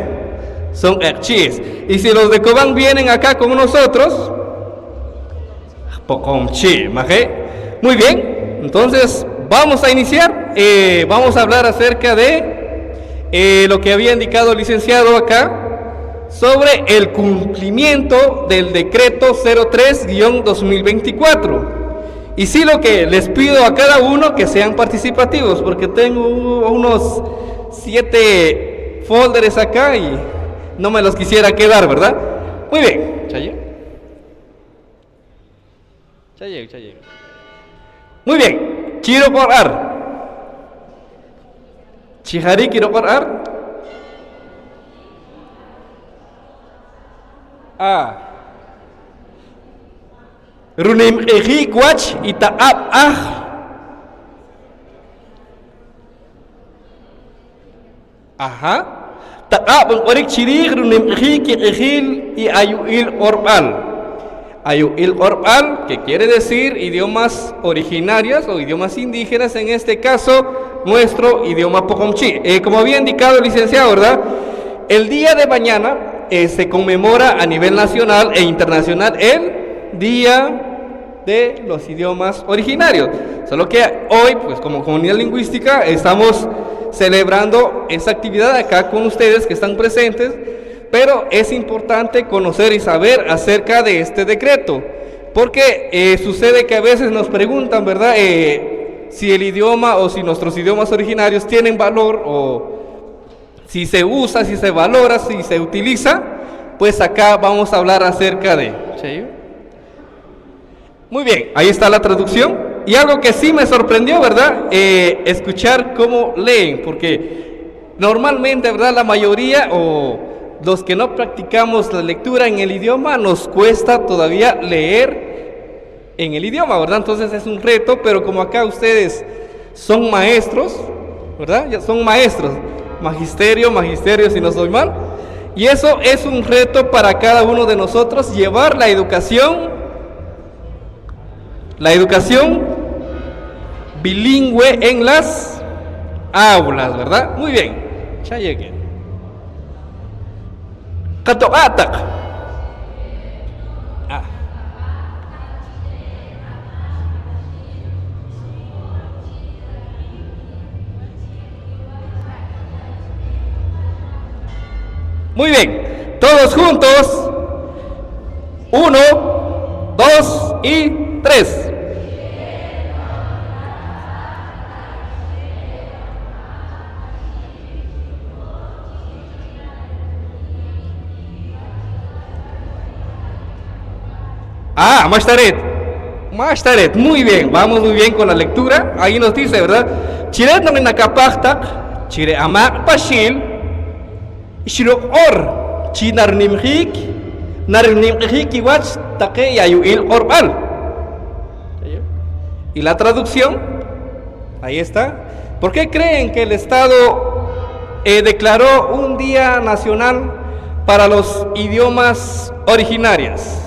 Son q'eqchi's. Y si los de Cobán vienen acá con nosotros, poqomchi', ¿maje? Muy bien, entonces vamos a iniciar. Eh, vamos a hablar acerca de eh, lo que había indicado el licenciado acá sobre el cumplimiento del decreto cero tres guion dos mil veinticuatro. Y sí, lo que les pido a cada uno que sean participativos, porque tengo unos siete folders acá y no me los quisiera quedar, ¿verdad? Muy bien. Chayew, chayew. Muy bien. Chi ruq'or ar. Chi jariik i ruq'or ar. A. Runimq'ijiik wach i taq'ab' aj. Ajá. Taq'ab' nq'orik chi riij runimq'ijiik i q'ijiil i ayu'il q'orb'al. Ayu'il q'orb'al, que quiere decir idiomas originarias o idiomas indígenas, en este caso, nuestro idioma poqomchi'. Eh, como había indicado el licenciado, ¿verdad? El día de mañana, eh, se conmemora a nivel nacional e internacional el Día de los idiomas originarios. Solo que hoy, pues, como comunidad lingüística, estamos celebrando esa actividad acá con ustedes que están presentes, pero es importante conocer y saber acerca de este decreto, porque, eh, sucede que a veces nos preguntan, ¿verdad? Eh, si el idioma o si nuestros idiomas originarios tienen valor o si se usa, si se valora, si se utiliza, pues acá vamos a hablar acerca de. ¿Sí? Muy bien, ahí está la traducción. Y algo que sí me sorprendió, ¿verdad? Eh, escuchar cómo leen, porque normalmente, ¿verdad? La mayoría o los que no practicamos la lectura en el idioma nos cuesta todavía leer en el idioma, ¿verdad? Entonces es un reto, pero como acá ustedes son maestros, ¿verdad? Ya son maestros, magisterio, magisterio, si no estoy mal. Y eso es un reto para cada uno de nosotros, llevar la educación, la educación bilingüe en las aulas, ¿verdad? Muy bien. Chayew. Qatoq'aa' taq. Ah. Muy bien. Todos juntos. Uno, dos y tres. Ah, ma'xta reet. Ma'xta reet. Muy bien. Vamos muy bien con la lectura. Ahí nos dice, ¿verdad? Chi reet noq nakapaj taq chi re' amaaq' Paxiil xruq'or chi narinimjiik, narinimq'ijiik kiwach taqe i ayu'il q'orb'al. Y la traducción, ahí está. ¿Por qué creen que el Estado, eh, declaró un día nacional para los idiomas originarios?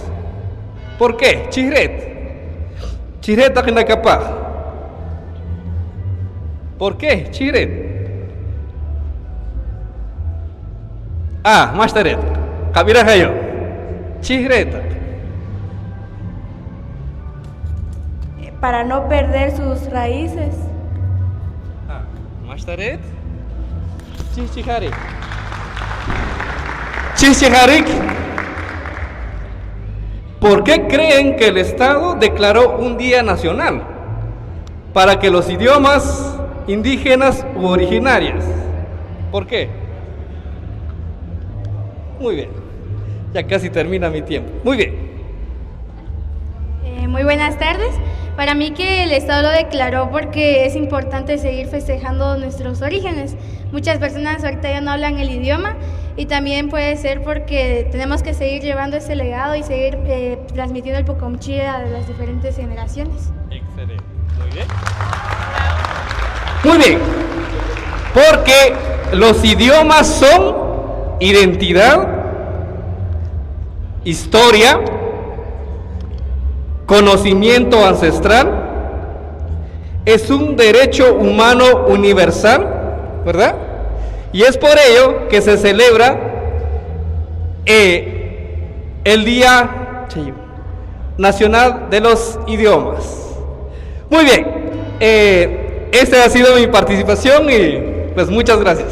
¿Por qué? Chi reet. Chi reet taq nakapaj. ¿Por qué? Chi reet. Ah, ma'xta reet. Qab'iraj ayu'. Chi reet taq. Para no perder sus raíces. Ah, ma'xta reet. Chi, chi jariik. Chi, chi jariik. ¿Por qué creen que el Estado declaró un día nacional para que los idiomas indígenas u originarias? ¿Por qué? Muy bien. Ya casi termina mi tiempo. Muy bien. Eh, muy buenas tardes. Para mí que el Estado lo declaró porque es importante seguir festejando nuestros orígenes. Muchas personas ahorita ya no hablan el idioma y también puede ser porque tenemos que seguir llevando ese legado y seguir eh, transmitiendo el Poqomchi' a las diferentes generaciones. Excelente. Muy bien. Muy bien. Porque los idiomas son identidad, historia, conocimiento ancestral, es un derecho humano universal, ¿verdad? Y es por ello que se celebra eh, el Día Nacional de los Idiomas. Muy bien, eh, esta ha sido mi participación y pues muchas gracias.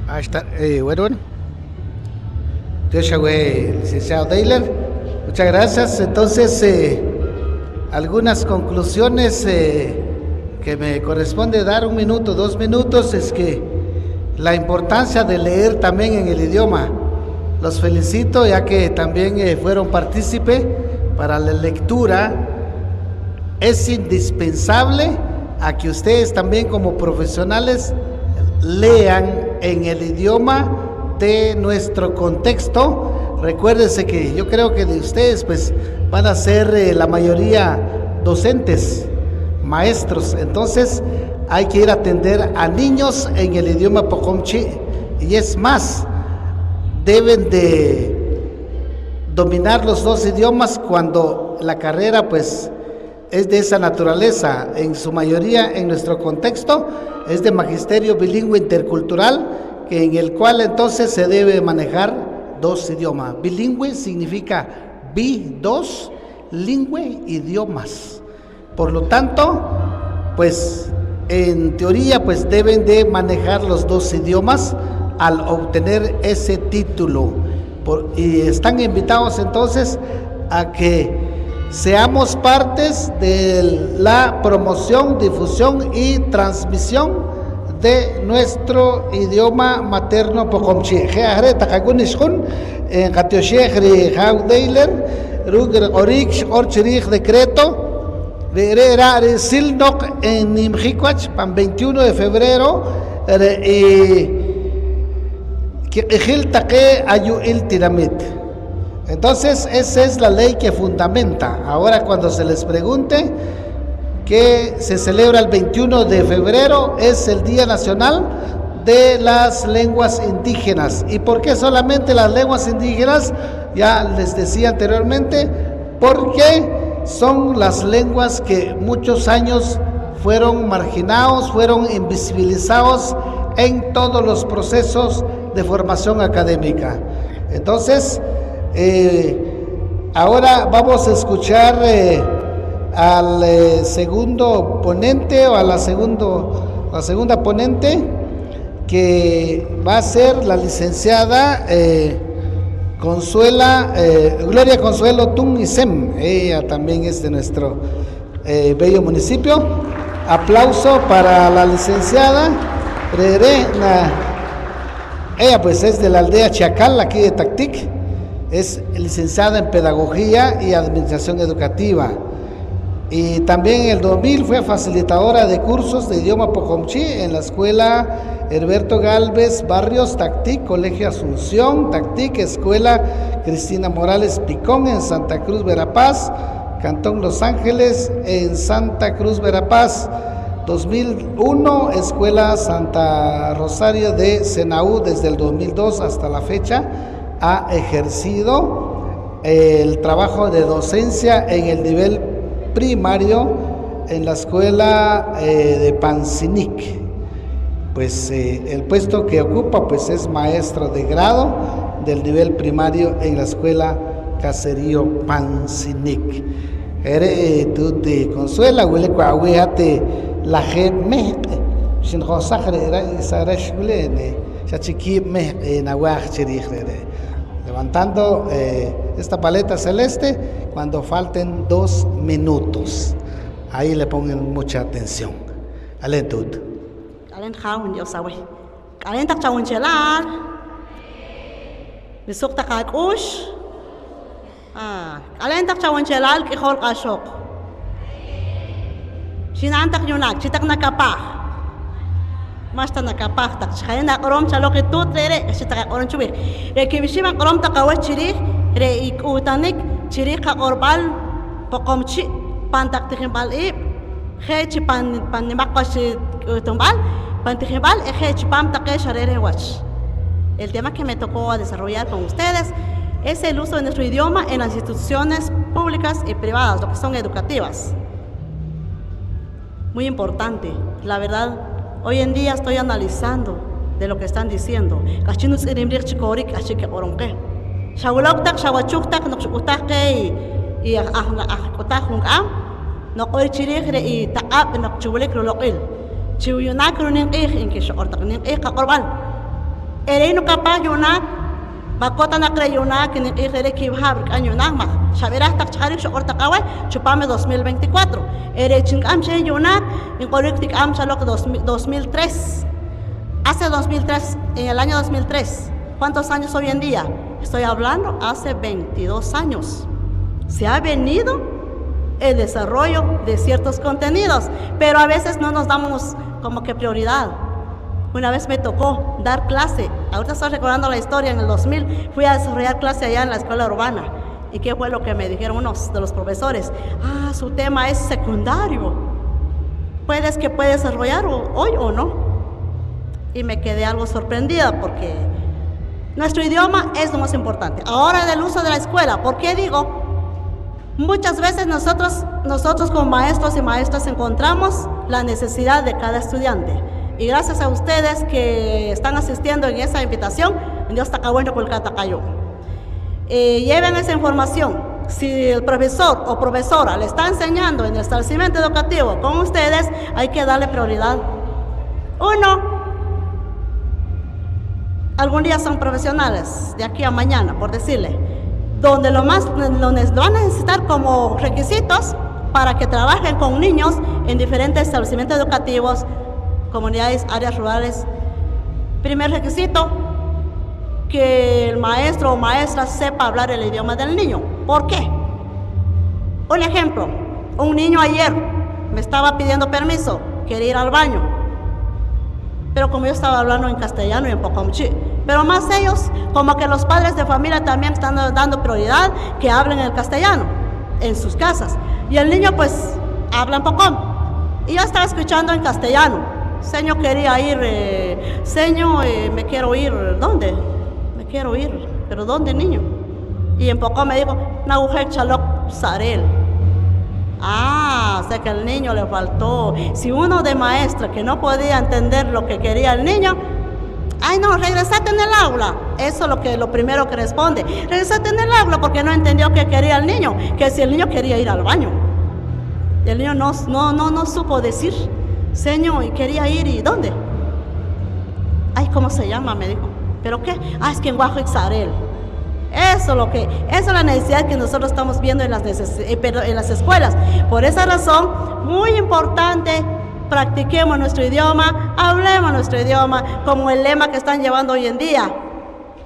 Hasta, eh, bueno, bueno. Dios aweh, licenciado Deiler. Muchas gracias. Entonces, eh, algunas conclusiones eh, que me corresponde dar, un minuto, dos minutos, es que la importancia de leer también en el idioma. Los felicito ya que también eh, fueron partícipe para la lectura. Es indispensable a que ustedes también como profesionales lean en el idioma de nuestro contexto. Recuérdese que yo creo que de ustedes pues van a ser eh, la mayoría docentes, maestros. Entonces hay que ir a atender a niños en el idioma Poqomchi'. Y es más, deben de dominar los dos idiomas cuando la carrera pues es de esa naturaleza, en su mayoría en nuestro contexto es de magisterio bilingüe intercultural, que en el cual entonces se debe manejar dos idiomas. Bilingüe significa bi, dos, lingüe, idiomas. Por lo tanto, pues en teoría pues deben de manejar los dos idiomas al obtener ese título. Por- y están invitados entonces a que seamos partes de la promoción, difusión y transmisión de nuestro idioma materno Poqomchi'. Je' aj re' taq ak'un ixq'un, nqatioxej rijaaw Deiler ruuk' riq'orik xq'or chi riij decreto. Re're' ra' ri'sil noq nnimjik wach pan veintiuno de febrero re' i kiq'ijil taqe ayu'il tinamit. Entonces, esa es la ley que fundamenta. Ahora, cuando se les pregunte que se celebra el veintiuno de febrero, es el Día Nacional de las Lenguas Indígenas. ¿Y por qué solamente las lenguas indígenas? Ya les decía anteriormente, porque son las lenguas que muchos años fueron marginados, fueron invisibilizados en todos los procesos de formación académica. Entonces, eh, ahora vamos a escuchar eh, al eh, segundo ponente o a la, segundo, la segunda ponente que va a ser la licenciada eh, Consuela, eh, Gloria Consuelo Tun Isem. Ella también es de nuestro eh, bello municipio. Aplauso para la licenciada. Re're' na, ella pues es de la aldea Chiacal, aquí de Tactic. Es licenciada en Pedagogía y Administración Educativa. Y también en el dos mil fue facilitadora de cursos de idioma Poqomchi' en la escuela Herberto Galvez Barrios Tactic, Colegio Asunción Tactic, Escuela Cristina Morales Picón en Santa Cruz, Verapaz, Cantón Los Ángeles, en Santa Cruz, Verapaz. Dos mil uno, Escuela Santa Rosario de Senaú, desde el dos mil dos hasta la fecha, ha ejercido el trabajo de docencia en el nivel primario en la escuela eh, de Pansinic. Pues eh, el puesto que ocupa pues es maestro de grado del nivel primario en la escuela Caserío Pansinic. Je' re' tuut Consuela, wilik wo' aweh hat lajeeb' mehq'. Xinjohsaj re' ra' i sa rax wili, xa chik kiib' mehq' nawaaj chi riij re're'. Levantando, eh, esta paleta celeste cuando falten dos minutos. Ahí le pongan mucha atención. Aleen tuut. K'aleen Jaaw Dios aweh. K'aleen taq chawunchelaal. Misuq taq ak'ux. Ah, k'aleen taq chawunchelaal k'ijol q'ahxoq. Xina'n taq yu'naak, chi taq nakapaj. Ma'xta nakapaj taq, chi je' naq'orom chaloq i tuut re're', k'axi taq aq'orom chiwiij. Re' kib'ixim aq'orom taq aweh chi riij, re' i k'uhtanik chi riij qaq'orb'al Poqomchi' pan taq tijinb'al iib', je' chi pan, pan nimaq wach k'uhtunb'al, pan tijinb'al, eh je' chipam taqe xa re' reh wach. El tema que me tocó a desarrollar con ustedes es el uso de nuestro idioma en las instituciones públicas y privadas, lo que son educativas. Muy importante, la verdad, hoy en día estoy analizando de lo que están diciendo. K'ahchi' nutz'irim riij chi korik k'ahchi' kiq'orom qeh. Xawilow taq, xawachuj taq noq xuk'uhtaj qeh i, i aj, aj, aj k'uhtaj junk'aam, noq q'orik chi riij re' i taq'ab' noq chi wilik ruloq'il. Chi yu'naak runiq'ij, nki xuk'or taq, niq'ij qaq'orb'al. Eh re' i nukapaj yu'naak, ma' ko ta naq re' yu'naak i niq'ij re're' kiib' haab' rik'am yu'naak, maj xab'iraj taq chi jariik xuk'or taq aweh chupaam i dos mil veinticuatro. Eh re' chi nik'am chi hin yu'naak, nq'orik rik'am chaloq dos mil, dos mil tres. Hace dos mil tres, en el año dos mil tres, ¿cuántos años hoy en día? Estoy hablando hace veintidós años. Se ha venido el desarrollo de ciertos contenidos, pero a veces no nos damos como que prioridad. Una vez me tocó dar clase, ahorita estoy recordando la historia, en el dos mil fui a desarrollar clase allá en la escuela urbana. ¿Y qué fue lo que me dijeron unos de los profesores? Ah, su tema es secundario. Puedes que puede desarrollar o-, hoy o no. Y me quedé algo sorprendida porque nuestro idioma es lo más importante. Ahora del uso de la escuela, ¿por qué digo? Muchas veces nosotros, nosotros como maestros y maestras encontramos la necesidad de cada estudiante. Y gracias a ustedes que están asistiendo en esa invitación, Dios taqaweh nok'ulkaa taq ayu'. Eh, lleven esa información. Si el profesor o profesora le está enseñando en el establecimiento educativo con ustedes, hay que darle prioridad. Uno, algún día son profesionales, de aquí a mañana, por decirle, donde lo más, lo ne-, lo van a necesitar como requisitos para que trabajen con niños en diferentes establecimientos educativos, comunidades, áreas rurales. Primer requisito, que el maestro o maestra sepa hablar el idioma del niño. ¿Por qué? Un ejemplo, un niño ayer me estaba pidiendo permiso, quería ir al baño. Pero como yo estaba hablando en castellano y en poqomchi', pero más ellos, como que los padres de familia también están dando prioridad que hablen el castellano en sus casas. Y el niño, pues, habla en poqom. Y yo estaba escuchando en castellano. Señor, quería ir, eh, señor, eh, me quiero ir, ¿dónde? Me quiero ir. ¿Pero dónde, niño? Y en poqom me dijo, nawujek chaloq sa' reel. Ah, o sea que al niño le faltó. Si uno de maestra que no podía entender lo que quería el niño, ay, no, regresate en el aula. Eso es lo que, lo primero que responde. Regresate en el aula porque no entendió qué quería el niño, que si el niño quería ir al baño. El niño no, no, no, no supo decir, señor, y quería ir, ¿y dónde? Ay, ¿cómo se llama? Me dijo. ¿Pero qué? Ah, es que en Guajo Ixarel. Eso es lo que, esa es la necesidad que nosotros estamos viendo en las neces-, eh, perdón, en las escuelas. Por esa razón, muy importante, practiquemos nuestro idioma, hablemos nuestro idioma, como el lema que están llevando hoy en día.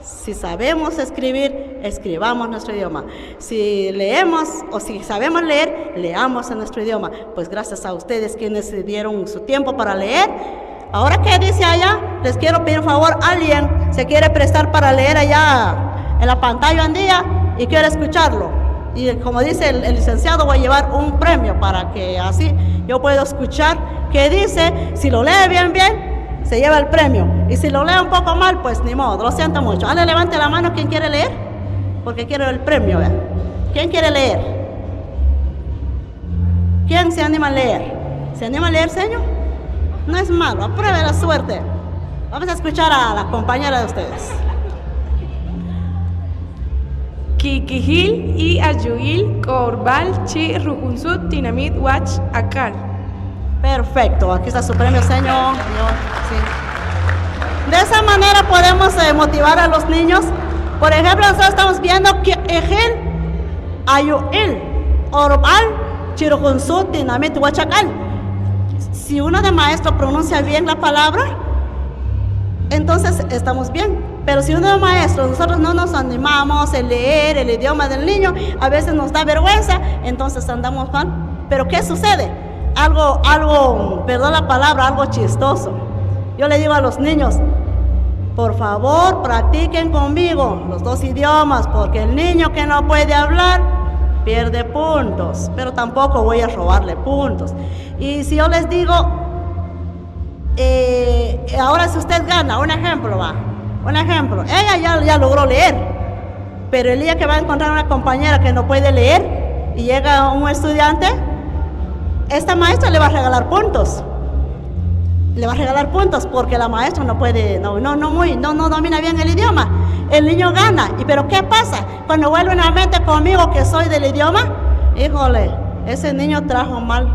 Si sabemos escribir, escribamos nuestro idioma. Si leemos o si sabemos leer, leamos en nuestro idioma. Pues gracias a ustedes quienes se dieron su tiempo para leer. Ahora que dice allá, les quiero pedir un favor, alguien se quiere prestar para leer allá en la pantalla un día y quiero escucharlo. Y como dice el, el licenciado, voy a llevar un premio para que así yo pueda escuchar qué dice. Si lo lee bien, bien, se lleva el premio. Y si lo lee un poco mal, pues ni modo, lo siento mucho. Ale, levante la mano quien quiere leer, porque quiero el premio, ¿verdad? ¿Quién quiere leer? ¿Quién se anima a leer? ¿Se anima a leer, señor? No es malo, apruebe la suerte. Vamos a escuchar a la compañera de ustedes. Kik'ihil i ayu'il k'orb'al chi' Rujunsut tinamit wach ak'al. Perfecto, aquí está su premio, señor. Señor, sí. De esa manera podemos, eh, motivar a los niños Por ejemplo, nosotros estamos viendo kiq'ijil ayu'il q'orb'al chi rujunsuut tinamit wach ak'al. Si uno de maestro pronuncia bien la palabra, entonces estamos bien. Pero si uno de maestro, nosotros no nos animamos a leer el idioma del niño, a veces nos da vergüenza, entonces andamos mal. Pero ¿qué sucede? Algo, algo, perdón la palabra, algo chistoso. Yo le digo a los niños, por favor, practiquen conmigo los dos idiomas, porque el niño que no puede hablar pierde puntos, pero tampoco voy a robarle puntos. Y si yo les digo, eh, ahora si usted gana, un ejemplo, va, un ejemplo, ella ya, ya logró leer, pero el día que va a encontrar una compañera que no puede leer y llega un estudiante, esta maestra le va a regalar puntos. Le va a regalar puntos porque la maestra no puede, no, no, no muy, no, no domina bien el idioma. El niño gana. ¿Y pero qué pasa? Cuando vuelve nuevamente conmigo que soy del idioma, híjole, ese niño trajo mal,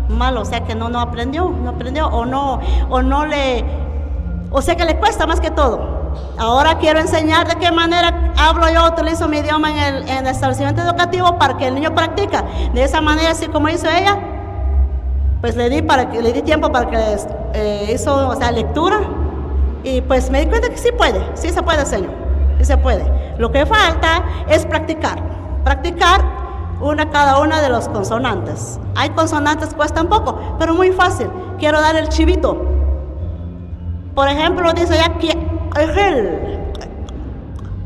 mal, o sea que no, no aprendió, no aprendió, o no, o no le, o sea que le cuesta más que todo. Ahora quiero enseñar de qué manera hablo yo, utilizo mi idioma en el, en el establecimiento educativo para que el niño practica. De esa manera, así como hizo ella, pues le di para que, le di tiempo para que, eh, hizo, o sea, lectura, y pues me di cuenta que sí puede, sí se puede, señor, sí se puede. Lo que falta es practicar, practicar una, cada una de las consonantes. Hay consonantes que cuestan poco, pero muy fácil. Quiero dar el chivito. Por ejemplo, dice ya que es el.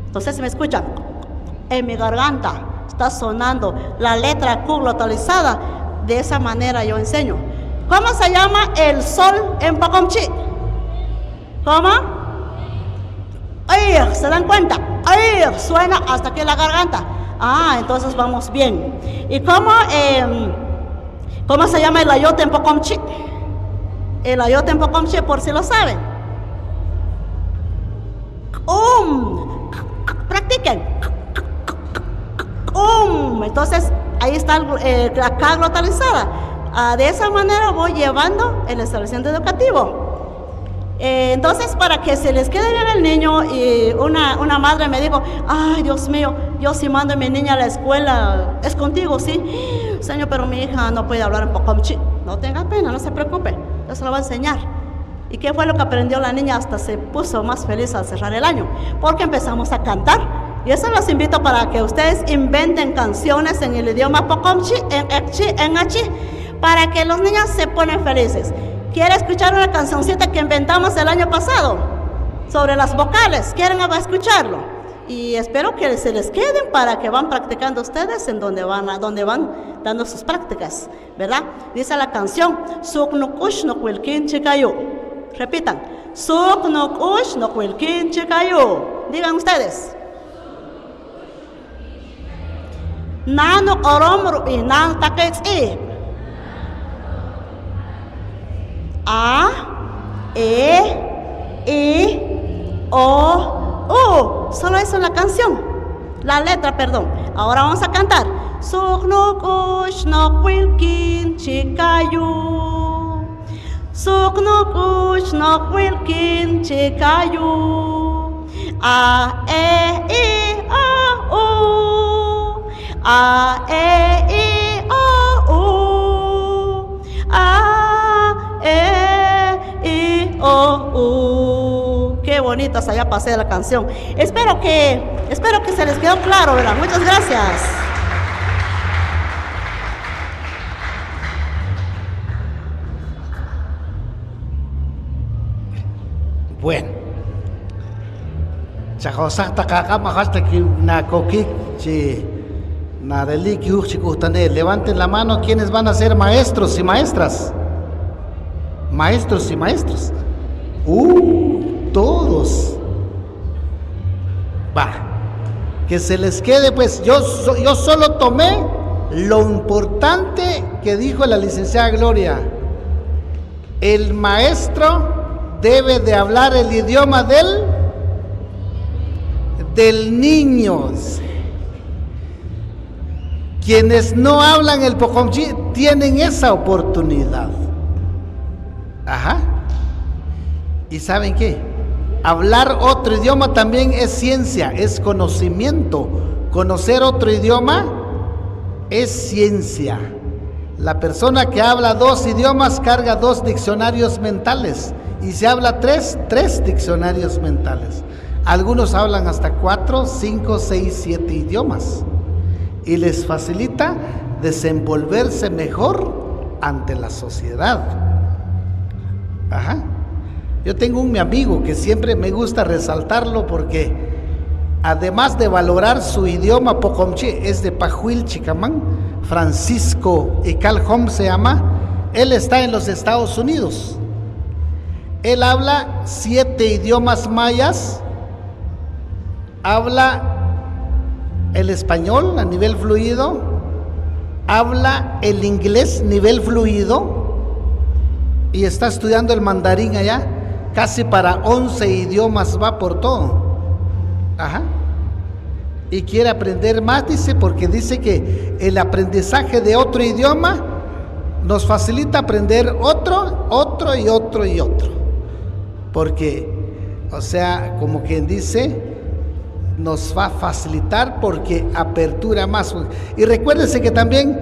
Entonces, si me escuchan, en mi garganta está sonando la letra Q glotalizada. De esa manera yo enseño. ¿Cómo se llama el sol en Poqomchi'? ¿Cómo? Ay, ¿se dan cuenta? Ay, suena hasta aquí la garganta. Ah, entonces vamos bien. ¿Y cómo, em, cómo se llama el ayote en Poqomchi'? El ayote en Poqomchi', por si lo saben. Q'um. Practiquen. Q'um. Entonces, ahí está el, eh, la K glotalizada. Ah, de esa manera voy llevando el establecimiento educativo. Eh, entonces, para que se les quede bien al niño, y una, una madre me dijo, "Ay, Dios mío, yo sí mando a mi niña a la escuela, es contigo, ¿sí?" "Señor, pero mi hija no puede hablar en Poqomchi'". No tenga pena, no se preocupe, yo se lo voy a enseñar. ¿Y qué fue lo que aprendió la niña? Hasta se puso más feliz al cerrar el año, porque empezamos a cantar. Y eso los invito para que ustedes inventen canciones en el idioma Poqomchi', en Q'eqchi', en Achi, para que los niños se ponen felices. ¿Quiere escuchar una cancioncita que inventamos el año pasado sobre las vocales? ¿Quieren escucharlo? Y espero que se les queden para que van practicando ustedes en donde van a, donde van dando sus prácticas, ¿verdad? Dice la canción, Suq nuk'ux noq wilkiin chik ayu'. Repitan, Suq nuk'ux noq wilkiin chik ayu'. Digan ustedes. Nanuq'orom rub'ihnaal taqe tz'ihb'. A, E, I, O, U. Solo eso la canción. La letra, perdón. Ahora vamos a cantar. Suq nuk'ux noq wilkiin chik ayu'. Suq nuk'ux noq wilkiin chik ayu'. A, E, I, O, U. A, E, I, O, U. A, E, I, O, U. Qué bonita se haya pasado la canción. Espero que, espero que se les quedó claro, ¿verdad? Muchas gracias. Bueno. Chajosaj taq aq'ab' aj wach taq nakokik chi narelik yuuj chi k'uhtaneel. Levanten la mano quienes van a ser maestros y maestras. Maestros y maestras. Uh, todos. Va. Que se les quede, pues, yo so-, yo solo tomé lo importante que dijo la licenciada Gloria. El maestro debe de hablar el idioma del, del niño. Quienes no hablan el Poqomchi' tienen esa oportunidad. Ajá. ¿Y saben qué? Hablar otro idioma también es ciencia, es conocimiento. Conocer otro idioma es ciencia. La persona que habla dos idiomas carga dos diccionarios mentales, y si habla tres, tres diccionarios mentales. Algunos hablan hasta cuatro, cinco, seis, siete idiomas, y les facilita desenvolverse mejor ante la sociedad. Ajá. Yo tengo un mi amigo que siempre me gusta resaltarlo porque, además de valorar su idioma Poqomchi', es de Pajuil, Chicamán, Francisco Ical Hom se llama. Él está en los Estados Unidos. Él habla siete idiomas mayas, habla el español a nivel fluido, habla el inglés nivel fluido y está estudiando el mandarín allá. Casi para once idiomas va por todo. Ajá. Y quiere aprender más, dice, porque dice que el aprendizaje de otro idioma nos facilita aprender otro, otro y otro y otro. Porque, o sea, como quien dice, nos va a facilitar porque apertura más. Y recuérdese que también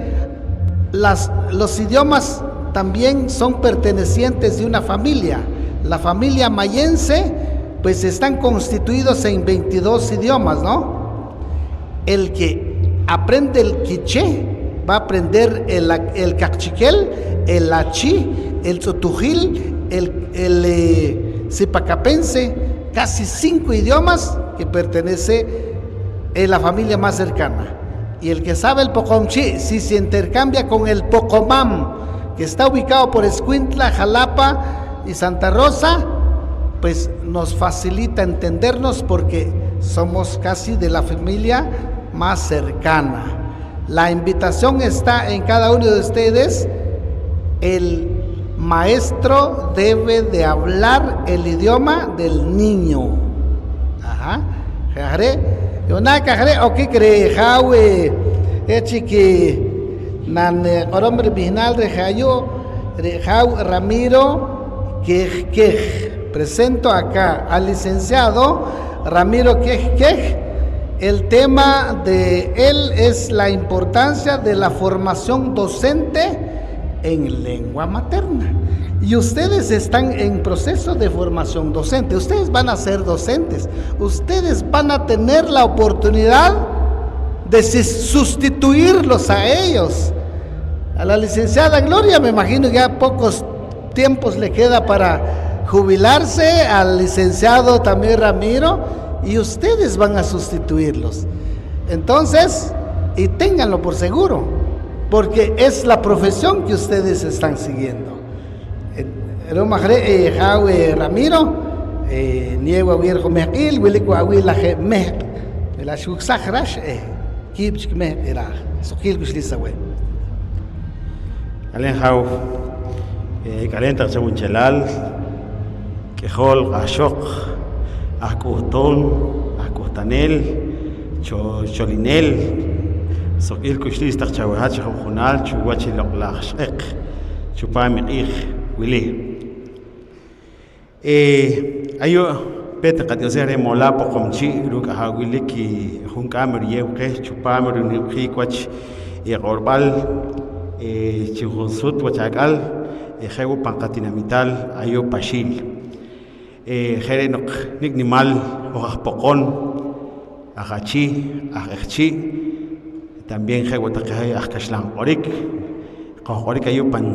las, los idiomas también son pertenecientes de una familia. La familia mayense, pues están constituidos en veintidós idiomas, ¿no? El que aprende el quiché va a aprender el, el kaqchikel, el achí, el tz'utujil, el, el, eh, sipacapense, casi cinco idiomas que pertenece en la familia más cercana. Y el que sabe el Poqomchi', si se intercambia con el Poqomam, que está ubicado por Escuintla, Jalapa y Santa Rosa, pues nos facilita entendernos porque somos casi de la familia más cercana. La invitación está en cada uno de ustedes. El maestro debe de hablar el idioma del niño. Ajá. Je' aj re', yu'naak aj re' okik re' jaaw, eh, eh, chik, eh, nan, eh, q'orom rib'ihnaal reh ayu', re' jaaw Ramiro Quej Quej. Presento acá al licenciado Ramiro Quej Quej. El tema de él es la importancia de la formación docente en lengua materna. Y ustedes están en proceso de formación docente. Ustedes van a ser docentes. Ustedes van a tener la oportunidad de sus-, sustituirlos a ellos. A la licenciada Gloria, me imagino ya pocos tiempos le queda para jubilarse, al licenciado también Ramiro, y ustedes van a sustituirlos. Entonces, y ténganlo por seguro, porque es la profesión que ustedes están siguiendo. Eh, ru'um aj re', eh, jaaw, eh, Ramiro, eh, niyeew awii' jun mehq'iil, wilik wo' awii' lajeeb' mehq'. La xuksaj rax, eh, kiib' chik mehq' iraaj. Suqkiil k'uxliis aweh. K'aleen jaaw, eh, k'aleen taq chawunchelal, k'ijol q'ahxoq, aj k'uhtoon, aj k'uhtaneel, cho-, cholineel, suqkiil k'uxliis taq chaweh hat chi ju'junaal chuwach i loq'laj ixq'eq chupaam i q'iij wili. Eh, ayu' peet nqatioxej reh Molaab' Poqomchi' ruuk' aha' wilik i junk'aam riyeew qeh chupaam rinib'jiik wach i q'orb'al, eh, chi junsuut wach ak'al, eh, je' wo' pan qatinamital ayu' Paxiil. Eh, je' re' noq nik' nimaal hoj aj Poqon, aj Achii', aj Q'eqchi', también je' wo' taqe aj kaxlan q'orik, qojq'orik ayu' pan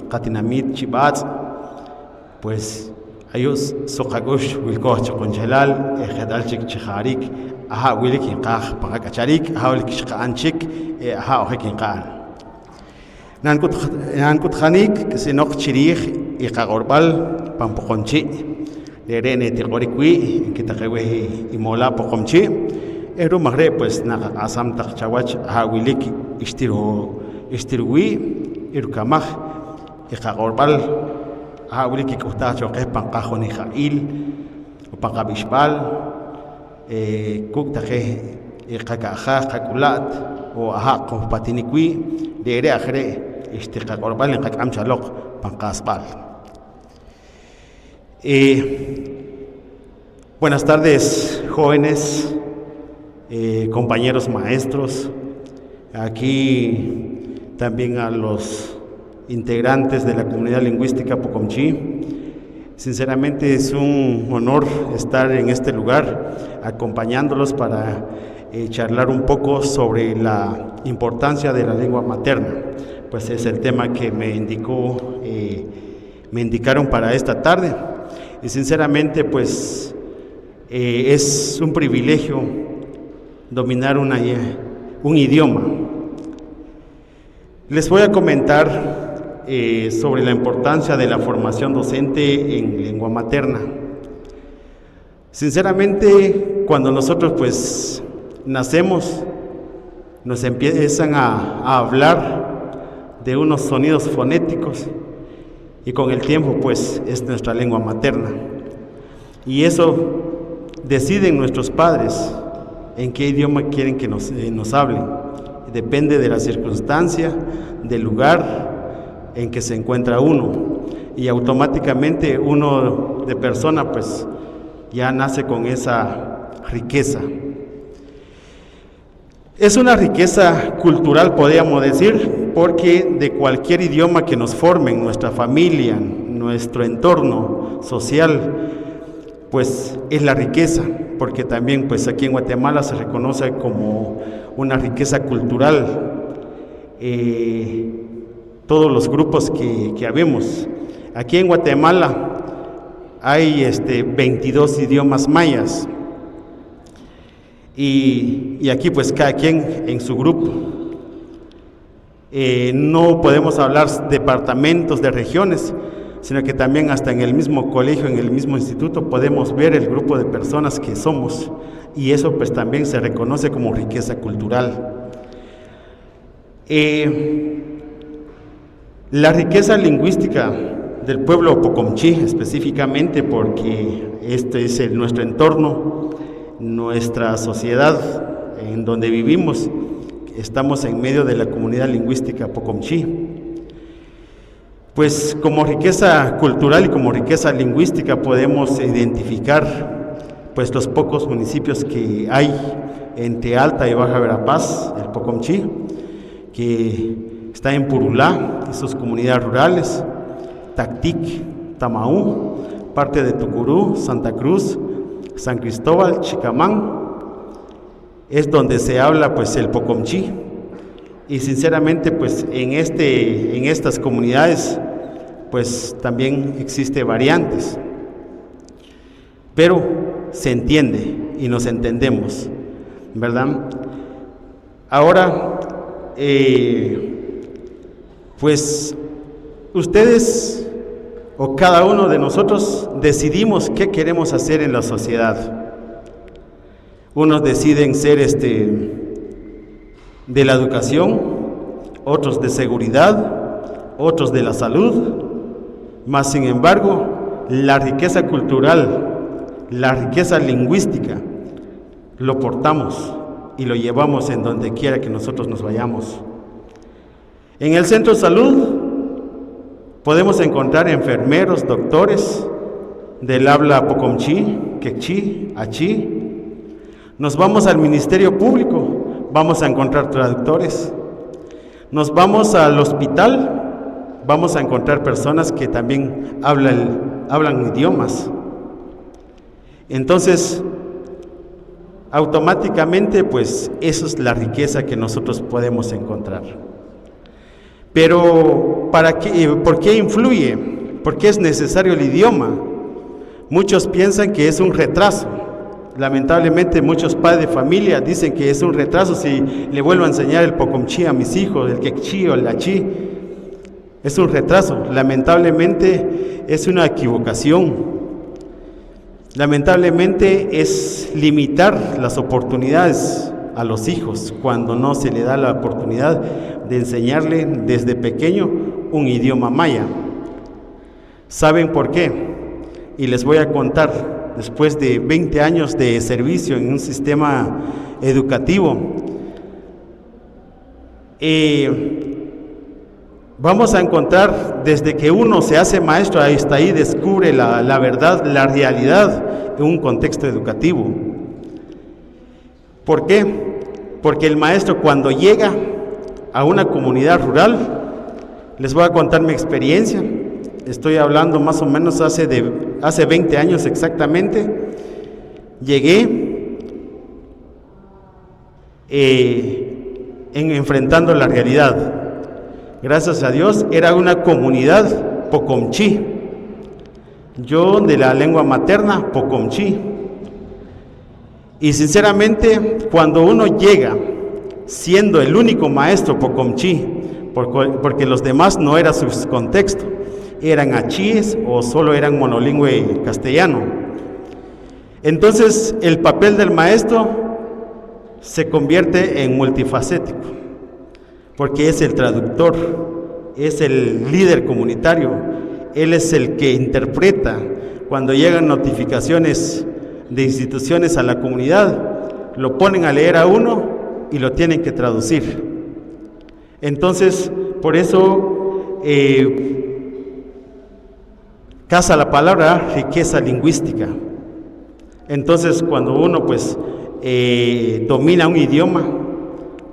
qatinamiit Chi B'aatz', pues ayu' suq qak'ux wilkooj chi qunchelal eh je'tal chik chi jariik aha' wilik nqaaj pan qak'achariik, aha' wilik xqa'n chik eh aha' ojik nqa'n. Nank'ut-, nank'utjaniik k'isinoq chi riij i qaq'orb'al pan Poqomchi'. Re're' netiq'orik wii', nki taqe weh i, i Molaab' Poqomchi'. Eh ru'um aj re', pues, naqaq'ahsam taq chawach aha' wilik xtil ru-, xtil ruwii' i rukamaj i qaq'orb'al, aha' wilik kik'uhtaaj cho qeh pan qajunija'il, pan qab'ixb'al, eh, kuuk' taqe, eh, qaka'jaj, qak'ula't, o aha' qojpatinik wii', re're' aj re' xtil qaq'orb'al nqak'am cho loq pan qasb'al. Eh, Buenas tardes, jóvenes, eh, compañeros maestros, aquí también a los integrantes de la comunidad lingüística Poqomchi'. Sinceramente es un honor estar en este lugar acompañándolos para, eh, charlar un poco sobre la importancia de la lengua materna. Pues es el tema que me indicó, eh, me indicaron para esta tarde. Y sinceramente, pues, eh, es un privilegio dominar una, un idioma. Les voy a comentar, eh, sobre la importancia de la formación docente en lengua materna. Sinceramente, cuando nosotros, pues, nacemos, nos empiezan a, a hablar de unos sonidos fonéticos y con el tiempo, pues, es nuestra lengua materna. Y eso deciden nuestros padres en qué idioma quieren que nos, eh, nos hablen. Depende de la circunstancia, del lugar en que se encuentra uno. Y automáticamente uno de persona, pues, ya nace con esa riqueza. Es una riqueza cultural, podríamos decir, porque de cualquier idioma que nos formen, nuestra familia, nuestro entorno social, pues es la riqueza, porque también, pues, aquí en Guatemala se reconoce como una riqueza cultural, eh, todos los grupos que, que habemos. Aquí en Guatemala hay, este, veintidós idiomas mayas. Y, y aquí, pues, cada quien en su grupo. Eh, no podemos hablar departamentos de regiones, sino que también hasta en el mismo colegio, en el mismo instituto, podemos ver el grupo de personas que somos. Y eso, pues, también se reconoce como riqueza cultural. Eh, la riqueza lingüística del pueblo Poqomchi', específicamente porque este es el, nuestro entorno, nuestra sociedad en donde vivimos, estamos en medio de la comunidad lingüística Poqomchi'. Pues como riqueza cultural y como riqueza lingüística podemos identificar, pues, los pocos municipios que hay entre Alta y Baja Verapaz, el Poqomchi', que está en Purulhá y sus comunidades rurales, Tactic, Tamaú, parte de Tucurú, Santa Cruz, San Cristóbal, Chicamán, es donde se habla, pues, el Poqomchi'. Y sinceramente, pues, en este, en estas comunidades, pues, también existe variantes. Pero se entiende y nos entendemos, ¿verdad? Ahora, eh, pues, ustedes o cada uno de nosotros decidimos qué queremos hacer en la sociedad. Unos deciden ser, este, de la educación, otros de seguridad, otros de la salud. Mas, sin embargo, la riqueza cultural, la riqueza lingüística, lo portamos y lo llevamos en donde quiera que nosotros nos vayamos. En el centro de salud podemos encontrar enfermeros, doctores del habla Poqomchi', Kekchi', Achi. Nos vamos al Ministerio Público, vamos a encontrar traductores. Nos vamos al hospital, vamos a encontrar personas que también hablan, hablan idiomas. Entonces, automáticamente, pues, eso es la riqueza que nosotros podemos encontrar. Pero, ¿para qué, ¿por qué influye? ¿Por qué es necesario el idioma? Muchos piensan que es un retraso. Lamentablemente, muchos padres de familia dicen que es un retraso si le vuelvo a enseñar el Poqomchi' a mis hijos, el Kekchi' o el Achi. Es un retraso. Lamentablemente, es una equivocación. Lamentablemente, es limitar las oportunidades a los hijos cuando no se le da la oportunidad de enseñarle desde pequeño un idioma maya. ¿Saben por qué? Y les voy a contar, después de veinte años de servicio en un sistema educativo, eh, vamos a encontrar desde que uno se hace maestro, ahí está, ahí descubre la, la verdad, la realidad, un contexto educativo. ¿Por qué? Porque el maestro cuando llega a una comunidad rural, les voy a contar mi experiencia, estoy hablando más o menos hace, de, hace veinte años exactamente, llegué eh, en enfrentando la realidad. Gracias a Dios, era una comunidad poqomchi'. Yo de la lengua materna, poqomchi'. Y sinceramente, cuando uno llega siendo el único maestro poqomchi', por cu-, porque los demás no era su contexto, eran achies o solo eran monolingüe castellano. Entonces, el papel del maestro se convierte en multifacético, porque es el traductor, es el líder comunitario, él es el que interpreta cuando llegan notificaciones de instituciones a la comunidad, lo ponen a leer a uno y lo tienen que traducir. Entonces, por eso, eh, casa la palabra riqueza lingüística. Entonces, cuando uno, pues, eh, domina un idioma,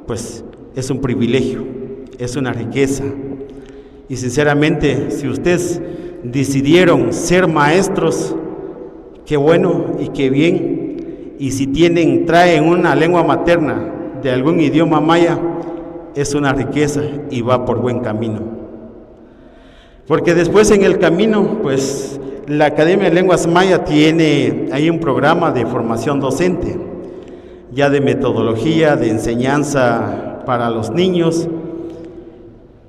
pues, es un privilegio, es una riqueza. Y sinceramente, si ustedes decidieron ser maestros, qué bueno y qué bien. Y si tienen, traen una lengua materna de algún idioma maya, es una riqueza y va por buen camino. Porque después en el camino, pues, la Academia de Lenguas Maya tiene ahí un programa de formación docente, ya de metodología, de enseñanza para los niños,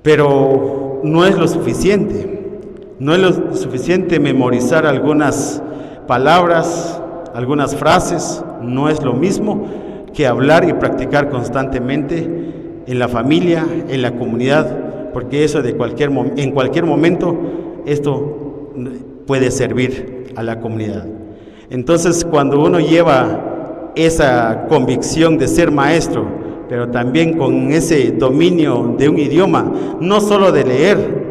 pero no es lo suficiente. No es lo suficiente memorizar algunas palabras, algunas frases, no es lo mismo que hablar y practicar constantemente en la familia, en la comunidad, porque eso de cualquier mom-, en cualquier momento, esto puede servir a la comunidad. Entonces, cuando uno lleva esa convicción de ser maestro, pero también con ese dominio de un idioma, no solo de leer,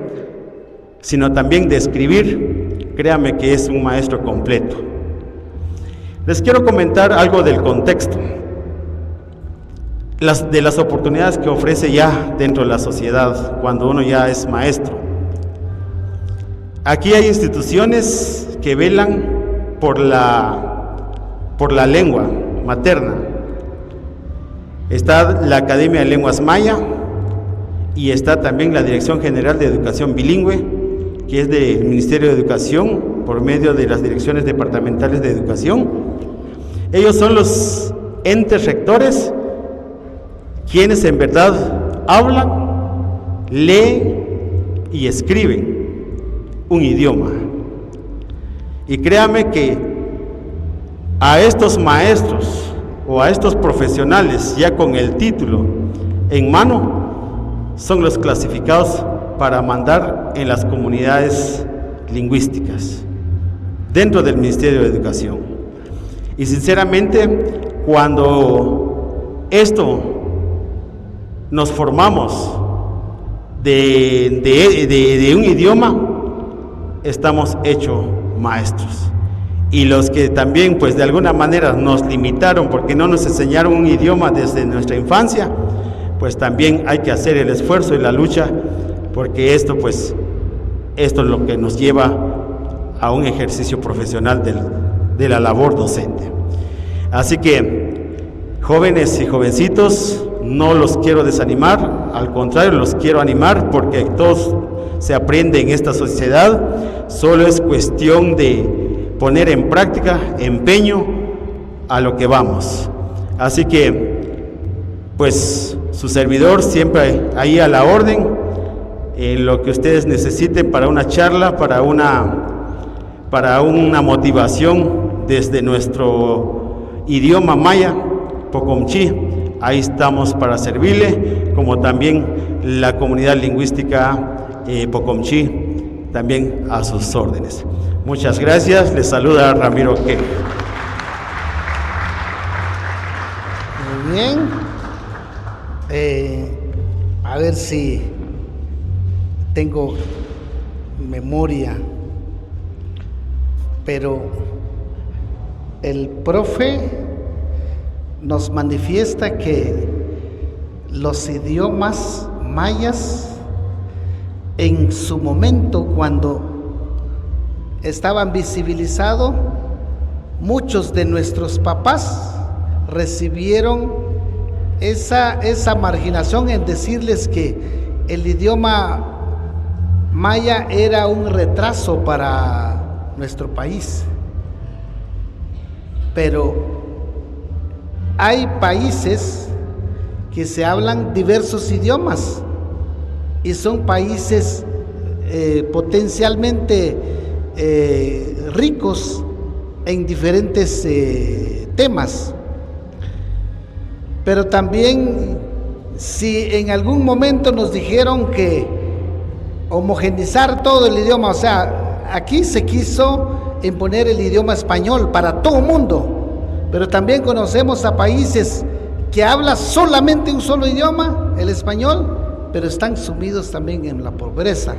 sino también de escribir, créame que es un maestro completo. Les quiero comentar algo del contexto, las, de las oportunidades que ofrece ya dentro de la sociedad cuando uno ya es maestro. Aquí hay instituciones que velan por la, por la lengua materna. Está la Academia de Lenguas Maya y está también la Dirección General de Educación Bilingüe, que es del Ministerio de Educación, por medio de las Direcciones Departamentales de Educación. Ellos son los entes rectores quienes en verdad hablan, leen y escriben un idioma. Y créame que a estos maestros o a estos profesionales ya con el título en mano son los clasificados para mandar en las comunidades lingüísticas dentro del Ministerio de Educación. Y sinceramente, cuando esto nos formamos de, de, de, de un idioma, estamos hechos maestros. Y los que también, pues, de alguna manera nos limitaron porque no nos enseñaron un idioma desde nuestra infancia, pues también hay que hacer el esfuerzo y la lucha, porque esto, pues, esto es lo que nos lleva a un ejercicio profesional del, de la labor docente. Así que, jóvenes y jovencitos, no los quiero desanimar, al contrario, los quiero animar porque todos se aprende en esta sociedad, solo es cuestión de poner en práctica, empeño a lo que vamos. Así que, pues, su servidor siempre ahí a la orden, en lo que ustedes necesiten para una charla, para una para una motivación desde nuestro idioma maya, Poqomchi'. Ahí estamos para servirle, como también la comunidad lingüística, eh, Poqomchi', también a sus órdenes. Muchas gracias. Les saluda Ramiro Quejo. Muy bien. Eh, a ver si tengo memoria, pero El profe nos manifiesta que los idiomas mayas en su momento, cuando estaban visibilizados, muchos de nuestros papás recibieron esa, esa marginación en decirles que el idioma maya era un retraso para nuestro país. Pero hay países que se hablan diversos idiomas y son países, eh, potencialmente, eh, ricos en diferentes, eh, temas. Pero también, si en algún momento nos dijeron que homogenizar todo el idioma, o sea, aquí se quiso imponer el idioma español para todo el mundo, pero también conocemos a países que hablan solamente un solo idioma, el español, pero están sumidos también en la pobreza.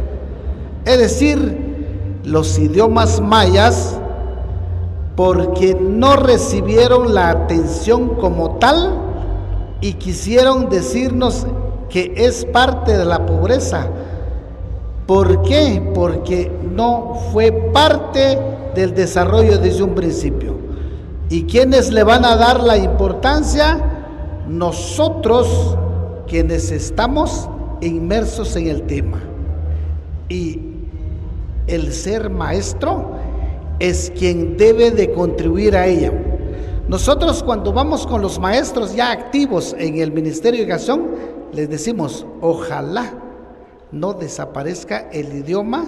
Es decir, los idiomas mayas, porque no recibieron la atención como tal y quisieron decirnos que es parte de la pobreza. ¿Por qué? Porque no fue parte del desarrollo desde un principio. ¿Y quiénes le van a dar la importancia? Nosotros, quienes estamos inmersos en el tema. Y el ser maestro es quien debe de contribuir a ello. Nosotros, cuando vamos con los maestros ya activos en el Ministerio de Educación, les decimos: "Ojalá no desaparezca el idioma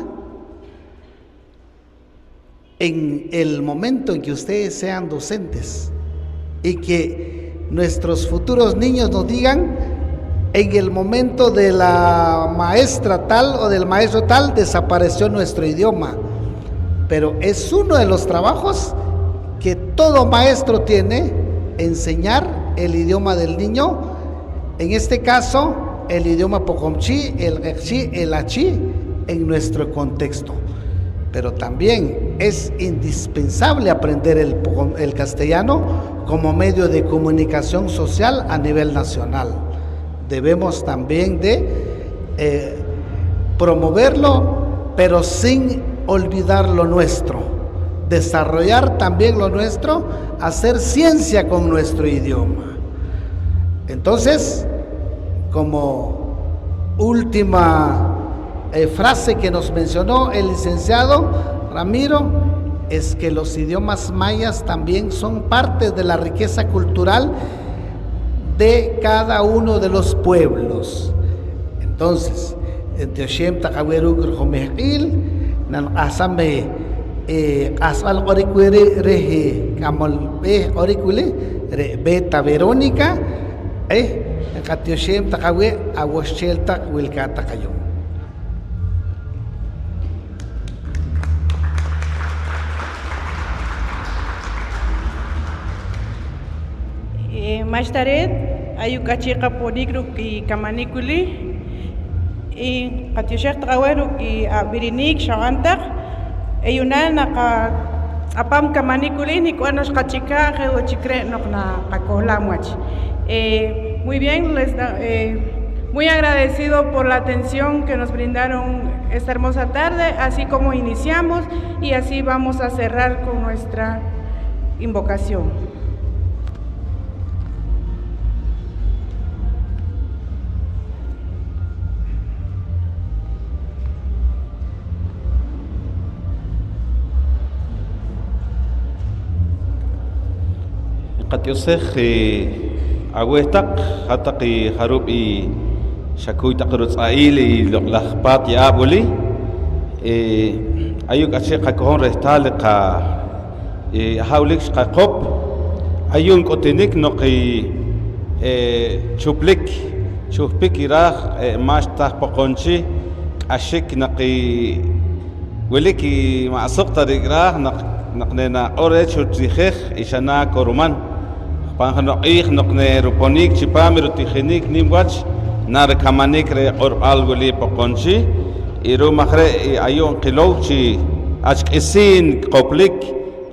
en el momento en que ustedes sean docentes y que nuestros futuros niños nos digan: en el momento de la maestra tal o del maestro tal desapareció nuestro idioma". Pero es uno de los trabajos que todo maestro tiene, enseñar el idioma del niño, en este caso, el idioma Poqomchi', el Q'eqchi', el Achi', en nuestro contexto. Pero también es indispensable aprender el poqom-, el castellano como medio de comunicación social a nivel nacional. Debemos también de, eh, promoverlo, pero sin olvidar lo nuestro. Desarrollar también lo nuestro, hacer ciencia con nuestro idioma. Entonces, como última, eh, frase que nos mencionó el licenciado Ramiro, es que los idiomas mayas también son parte de la riqueza cultural de cada uno de los pueblos. Entonces, ntioxem taq aweh ruuk' rujumehq'iil, naniq'ahsam, eh, eh, q'ahsb'al q'orik wii' re' reh, eh, k'amol b'eeh q'orik wili, re' Beta Verónica, eh, nqatioxem taq aweh, awoxchel taq wilkaat taq ayu'. Eh, ma'xta reet, ayu' k'ahchi' qaponik ruuk' i kamanik wili, y qatioxej taq aweh ruuk' i ab'irinik xab'an taq. Eh, yu'na naqa-, tz'apam kamanik wili, nik' b'an noq xqach'ikaa', je' wo' chik re' noq naqakohlam wach. Eh, muy bien, les da-, eh, muy agradecido por la atención que nos brindaron esta hermosa tarde, así como iniciamos y así vamos a cerrar con nuestra invocación. Nqatioxej, eh, aweh taq, hat-taq i jarub' i xakuy taq rutz'a'il i loq' laj paat ye'aab' wili. Eh, ayu' k'ahchi' qakojom rehtaal i qa-, eh, aha' wilik xqakop. Ayu' nk'utunik noq i, eh, chuplik, chuhpik i raaj, eh, ma'xta aj Poqomchi', k'axik naq i wilik i ma' suq ta rik'raaj naq, naq ne naq'or reh chi rutijej i xanan koruman. Pan jeno' q'iij noq ne ruponik chipaam i rutijinik nim wach, narikamanik reh q'orb'al wili Poqomchi', y ru'um aj re' i ayu' nqilow chi ach k'isiin qoplik,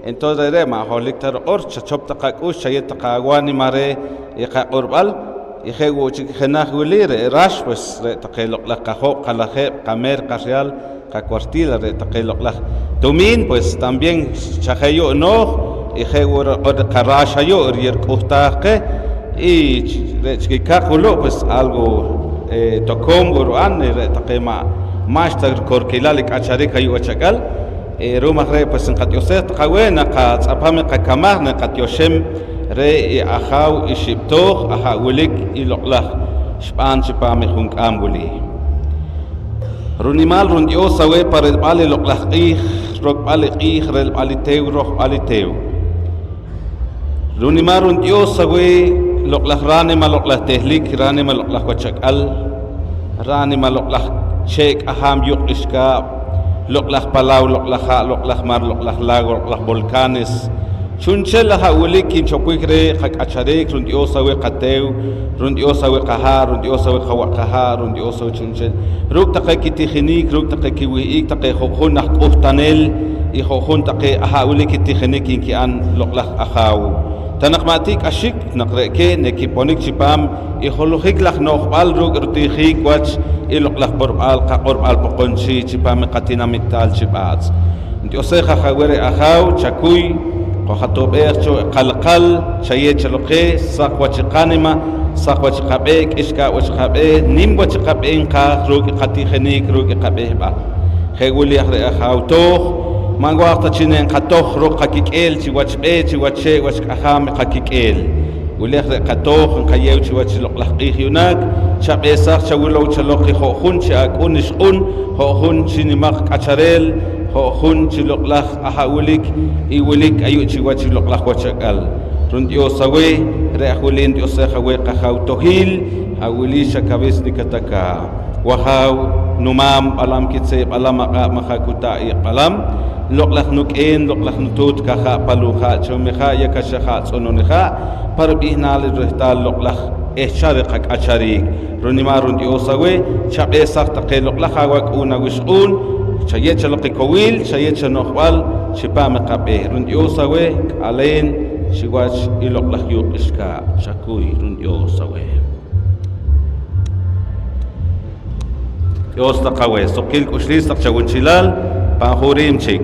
Entonces re're' ma' holohik ta ruq'or, chachop taq ak'ux, chayeew taq awánima reh i qaq'orb'al. Y je' wo' chik jenaj wili, re' rax, pues, re' taqe loq'laj qajoob', qalajeeb', qameer, qareal, qacuartila, re' taqe loq'laj tumiin, pues, también xa je' yu' nooj, y je' wo' riq'or i qarax ayu' riyerk'uhtaaj qeh, y ch-, re' chik i kaq wulu', pues, algo, eh, tokoom wo' rub'an, eh, re' taqe ma', ma'xta rikorkilal i k'acharik ayu' wach ak'al. Eh, ru'um aj re', pues, nqatioxej taq aweh, naqatz'apam i qakamaj, naqatioxem reh i Ajaaw Ixib' Tooj, aha' wilik i loq'laj xb'aan chipaam i junk'aam wili. Runimaal rintiox aweh pa releb'aal i loq'laj q'iij, rokb'al i q'iij, releb'aal i teew, rojb'al i teew. Runimaal rintiox aweh, loq'laj ránima, loq'laj tehlik, ránima, loq'laj wach ak'al, ránima, loq'laj chee' k'ahaam yuuq' k'ixkaab', loq'laj palaaw, loq'laj ha', loq'laj mar, loq'laj laago, loq'laj volcanes. Chu'nchel aha' wilik nchopik reh qak'achariik, rintiox aweh qateew, rintiox aweh qaha', rintiox aweh qawa' qaha', rintiox aweh chu'nchel. Ruuk' taqe kitijinik, ruuk' taqe kiwih'ik taqe ju'jun aj k'uhtanel, i ju'jun taqe aha' wilik i tijinik nki'an loq'laj Ajaaw. Ta naq ma' ti'k'axik, naq re' keh nekiponik chipaam i holohik laj no'jb'al ruuk' ritijiik wach i loq'laj q'orb'al, qaq'orb'al Poqomchi' chipaam i qatinamitaal Chi B'aatz'. Ntioxej aj aweh re' Ajaaw, chakuy, qojato'b'eej cho i qalakal, chayeew cho loq qeh, saq wach i qanima, saq wach i qab'eeh, k'ixkaab' wach i qab'eeh, nim wach i qab'eeh nqaaj ruuk' i qatijinik, ruuk' i qab'ehb'al. Je' wili aj re' Ajaaw Tooj, ma' nwaaj ta chi neenqatoj ruuk' qakik'eel chi wach b'eeh, chi wach chee', wach k'ahaam i qakik'eel. Wili aj re' qatooj nqayeew chiwach i loq'laj q'iij yu'naak, chab'ehsaj chawilow cho loq i ju'jun chi ak'un ixq'un, ju'jun chi nimaq k'achareel, ju'jun chi loq'laj aha' wilik i wilik ayu' chiwach i loq'laj wach ak'al. Rintiox aweh, re' aj wili ntioxej aweh qAjaaw Tojiil, awili xa kawes nikatakaa. Wajaaw, numaam, b'alam kitzeeb', b'alam aq'ab', maja' kutaa' iiq' b'alam, loq'laj nuk'een, loq'laj nutuut, kaja', paluuja', chomija', yakaxaja', tz'ununija', pa rib'ihnaal i rehtaal loq'laj eh cha' re' qak'achariik. Runimaal rintiox aweh, chab'ehsaj taqe loq'laj awak'uun awixq'uun, chayeew cho loq i kowiil, chayeew cho no'jb'al chipaam i qab'eeh. Rintiox aweh, k'aleen chiwach i loq'laj yuuq' k'ixkaab', chakuy, rintiox aweh. Tiox taq aweh, suqkiil k'uxliis taq chawunchelaal pan jun riib' chik.